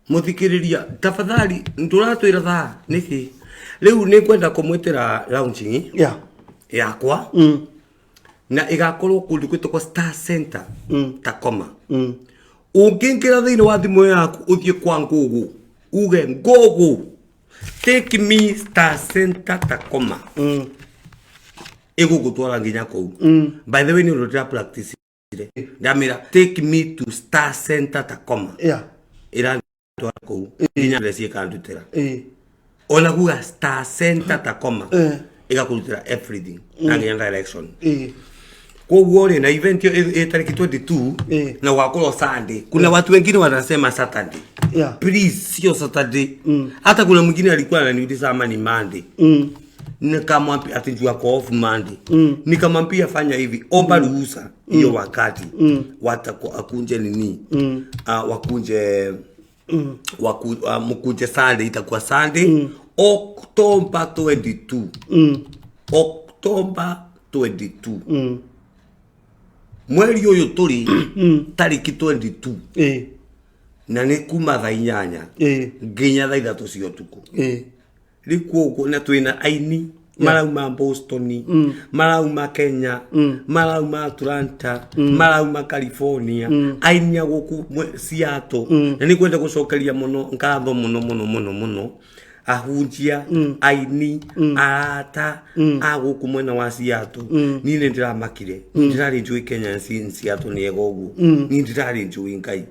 Mũthikĩrĩria tafadhali ndũratwĩra thaa nĩkĩ rĩu nĩ ngwenda kũmwĩtĩra launching yakwa na ĩgakorwo kũndũ gwĩtagwo Star Center Tacoma. Ũngĩingĩra thĩinĩ wa thimũ yaku ũthiĩ kwa Google uge Google take me Star Center Tacoma, ĩgũgũtwara nginya kũu. By the way, nĩ ũndũ ndĩra practice ndamĩra take me to Star Center Tacoma, ĩrandwara kũu nginya address ĩkandutĩra. Ona kuga Star Center Tacoma ĩgakũrutĩra everything na nginya direction. Koguo rĩ, na event ĩyo ĩ tarĩki 22 na gũgakorwo Sunday. Kuna watu wengine wanasema Saturday. Please, sio Saturday. Hata kuna mwingine alikuwa ananiuliza ama ni Monday. Nikamwambia ati juu ako off Monday. Nikamwambia fanya hivi, omba ruhusa hiyo wakati akunje nini, wakunje mkunje Sunday. Itakuwa Sunday October 22. October 22, mweri ũyũ tũrĩ, tarĩki 22. Na nĩ kuma thaa 8 nginya thaa 3 cia ũtukũ. Rĩu koguo na twĩna aini marauma Boston, marauma Kenya, marauma Atlanta, marauma California, aini a gũkũ Seattle. Na nĩ kwenda gũcokeria mũno ngatho mũno mũno mũno mũno ahunjia, aini, arata a gũkũ mwena wa Seattle. Niĩ nĩ ndĩramakire, ndirarĩ njũĩ Kenya Seattle nĩ ega ũguo. Niĩ ndirarĩ njũĩ Ngai.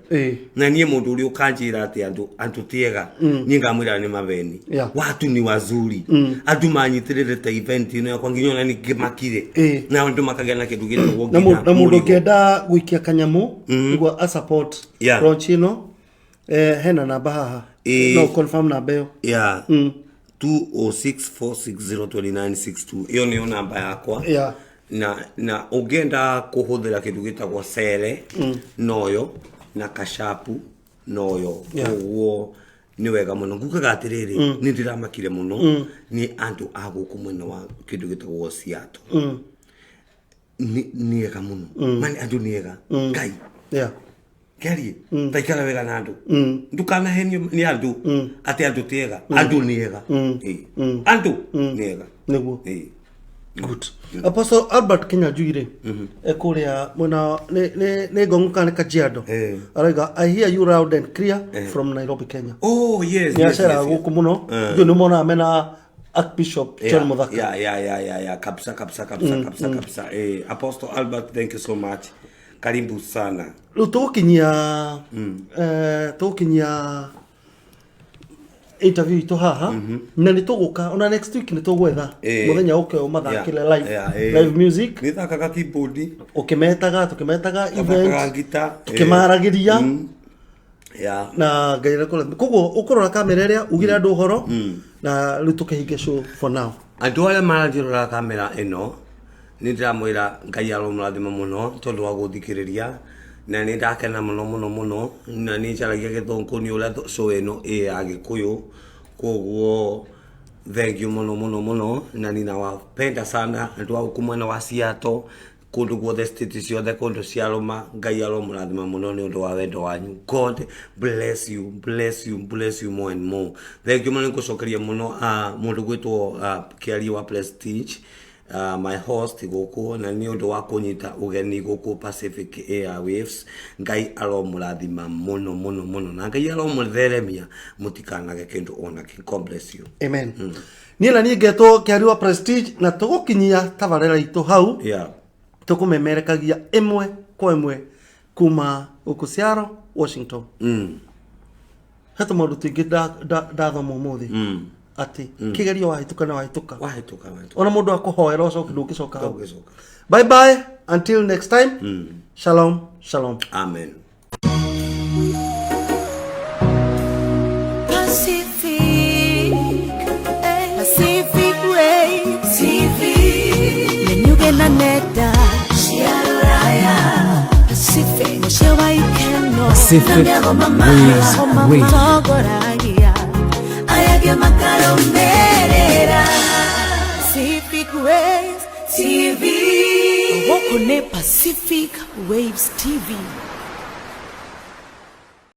Na niĩ mũndũ ũrĩa ũkanjĩra atĩ andũ ti ega, niĩ ngamwĩra nĩ mabeni. Watu ni wazuri. Andũ manyitĩrĩre ta event ĩno yakwa nginya ona nĩngĩmakire. Na andũ makagĩa na kĩndũ gĩtagwo Na nginya na mũndũ mũrigo. ũngĩenda gũikia kanyamũ nĩguo a support launch ĩno, hena namba haha. No confirm namba ĩyo. Yeah. 2064602962, ĩyo nĩyo namba yakwa. Na ũngĩenda kũhũthĩra kĩndũ gĩtagwo Zelle noyo na Cash App noyo. Koguo nĩ wega mũno ngugaga atĩrĩrĩ, nĩ ndĩramakire mũno nĩ andũ a gũkũ mwena wa kĩndũ gĩtagwo Seattle. Nĩ ega mũno mani, andũ nĩ ega Ngai. Kĩarie taikara wega na andũ, ndũkanahenio nĩ andũ atĩ andũ ti ega. Andũ nĩ ega. Ĩĩ. Andũ nĩ ega. Nĩguo. Ĩĩ. Good. Apostle Albert Kinyanjui rĩ, ekũrĩa mwena nĩ Ngong'u kana nĩ Kajiado. Arauga, "I hear you loud and clear from Nairobi, Kenya." Oh yes. Nĩ aceraga gũkũ mũno. Ndiũĩ nĩ monaga mena Archbishop John Muthaka. Yeah, kabisa kabisa kabisa kabisa kabisa. Apostle Albert, thank you so much, karibu sana. Rĩu tũgũkinyia interview itũ haha na nĩ tũgũka ona next week, nĩ tũgwetha mũthenya ũke ũmathakĩre live, live music. Nĩ thakaga keyboard. Ũkĩmetaga, tũkĩmetaga Thakaga event, guitar. tũkĩmaragĩria. Na Ngai arakũrathima. Koguo ũkũrora kamera ĩrĩa ugire andũ ũhoro na rĩu tũkĩhinge show for now. Andũ arĩa maranjĩrora kamera ĩno, nĩ ndĩramwĩra Ngai aromũrathima mũno tondũ wa gũthikĩrĩria, na nĩ ndakena mũno mũno mũno, na nĩ njaragia gĩthũngũ nĩ ũrĩa show ĩno ĩ ya Gĩkũyũ. Koguo thank you mũno mũno mũno, na ninawapenda sana andũ a gũkũ mwena wa Seattle, kũndũ guothe, state ciothe, kũndũ ciarũma. Ngai aromũrathima mũno nĩ ũndũ wa wendo wanyu. God bless you, bless you, bless you more and more. Thank you mũno. Nĩngũcokeria mũno mũndũ gwĩtwo Kĩarie wa Prestige, my host gũkũ, na nĩ ũndũ wa kũnyita ũgeni gũkũ Pacific Airwaves. Ngai aromũrathima mũno mũno mũno, na Ngai aromũtheremia, mũtikanage kĩndũ ona kĩ. God bless you. Amen. Niĩ na niĩ ngetwo Kĩari wa Prestige, na tũgũkinyia tabarĩra itũ hau. Tũkũmemerekagia ĩmwe kwa ĩmwe kuma gũkũ Seattle, Washington. He tũmaũndũ tũingĩ ndathoma ũmũthĩ atĩ kĩgerio wahĩtũka na wahĩtũka. Wahĩtũka, wahĩtũka. Ona mũndũ akũhoera ũcoke ndũngĩcoka hau. Ndũngĩcoka. Bye bye until next time. Shalom shalom. Amen. Pacific, Pacific Waves TV. Nenyuge na nenda cia rũraya. Pacific, mũciĩ wa ikeno. Pacific Na mĩago mama, Waves mama Radio. matongoragia. Aya angĩ makarũmĩrĩra. Pacific Waves TV. Gũkũ nĩ Pacific Waves TV.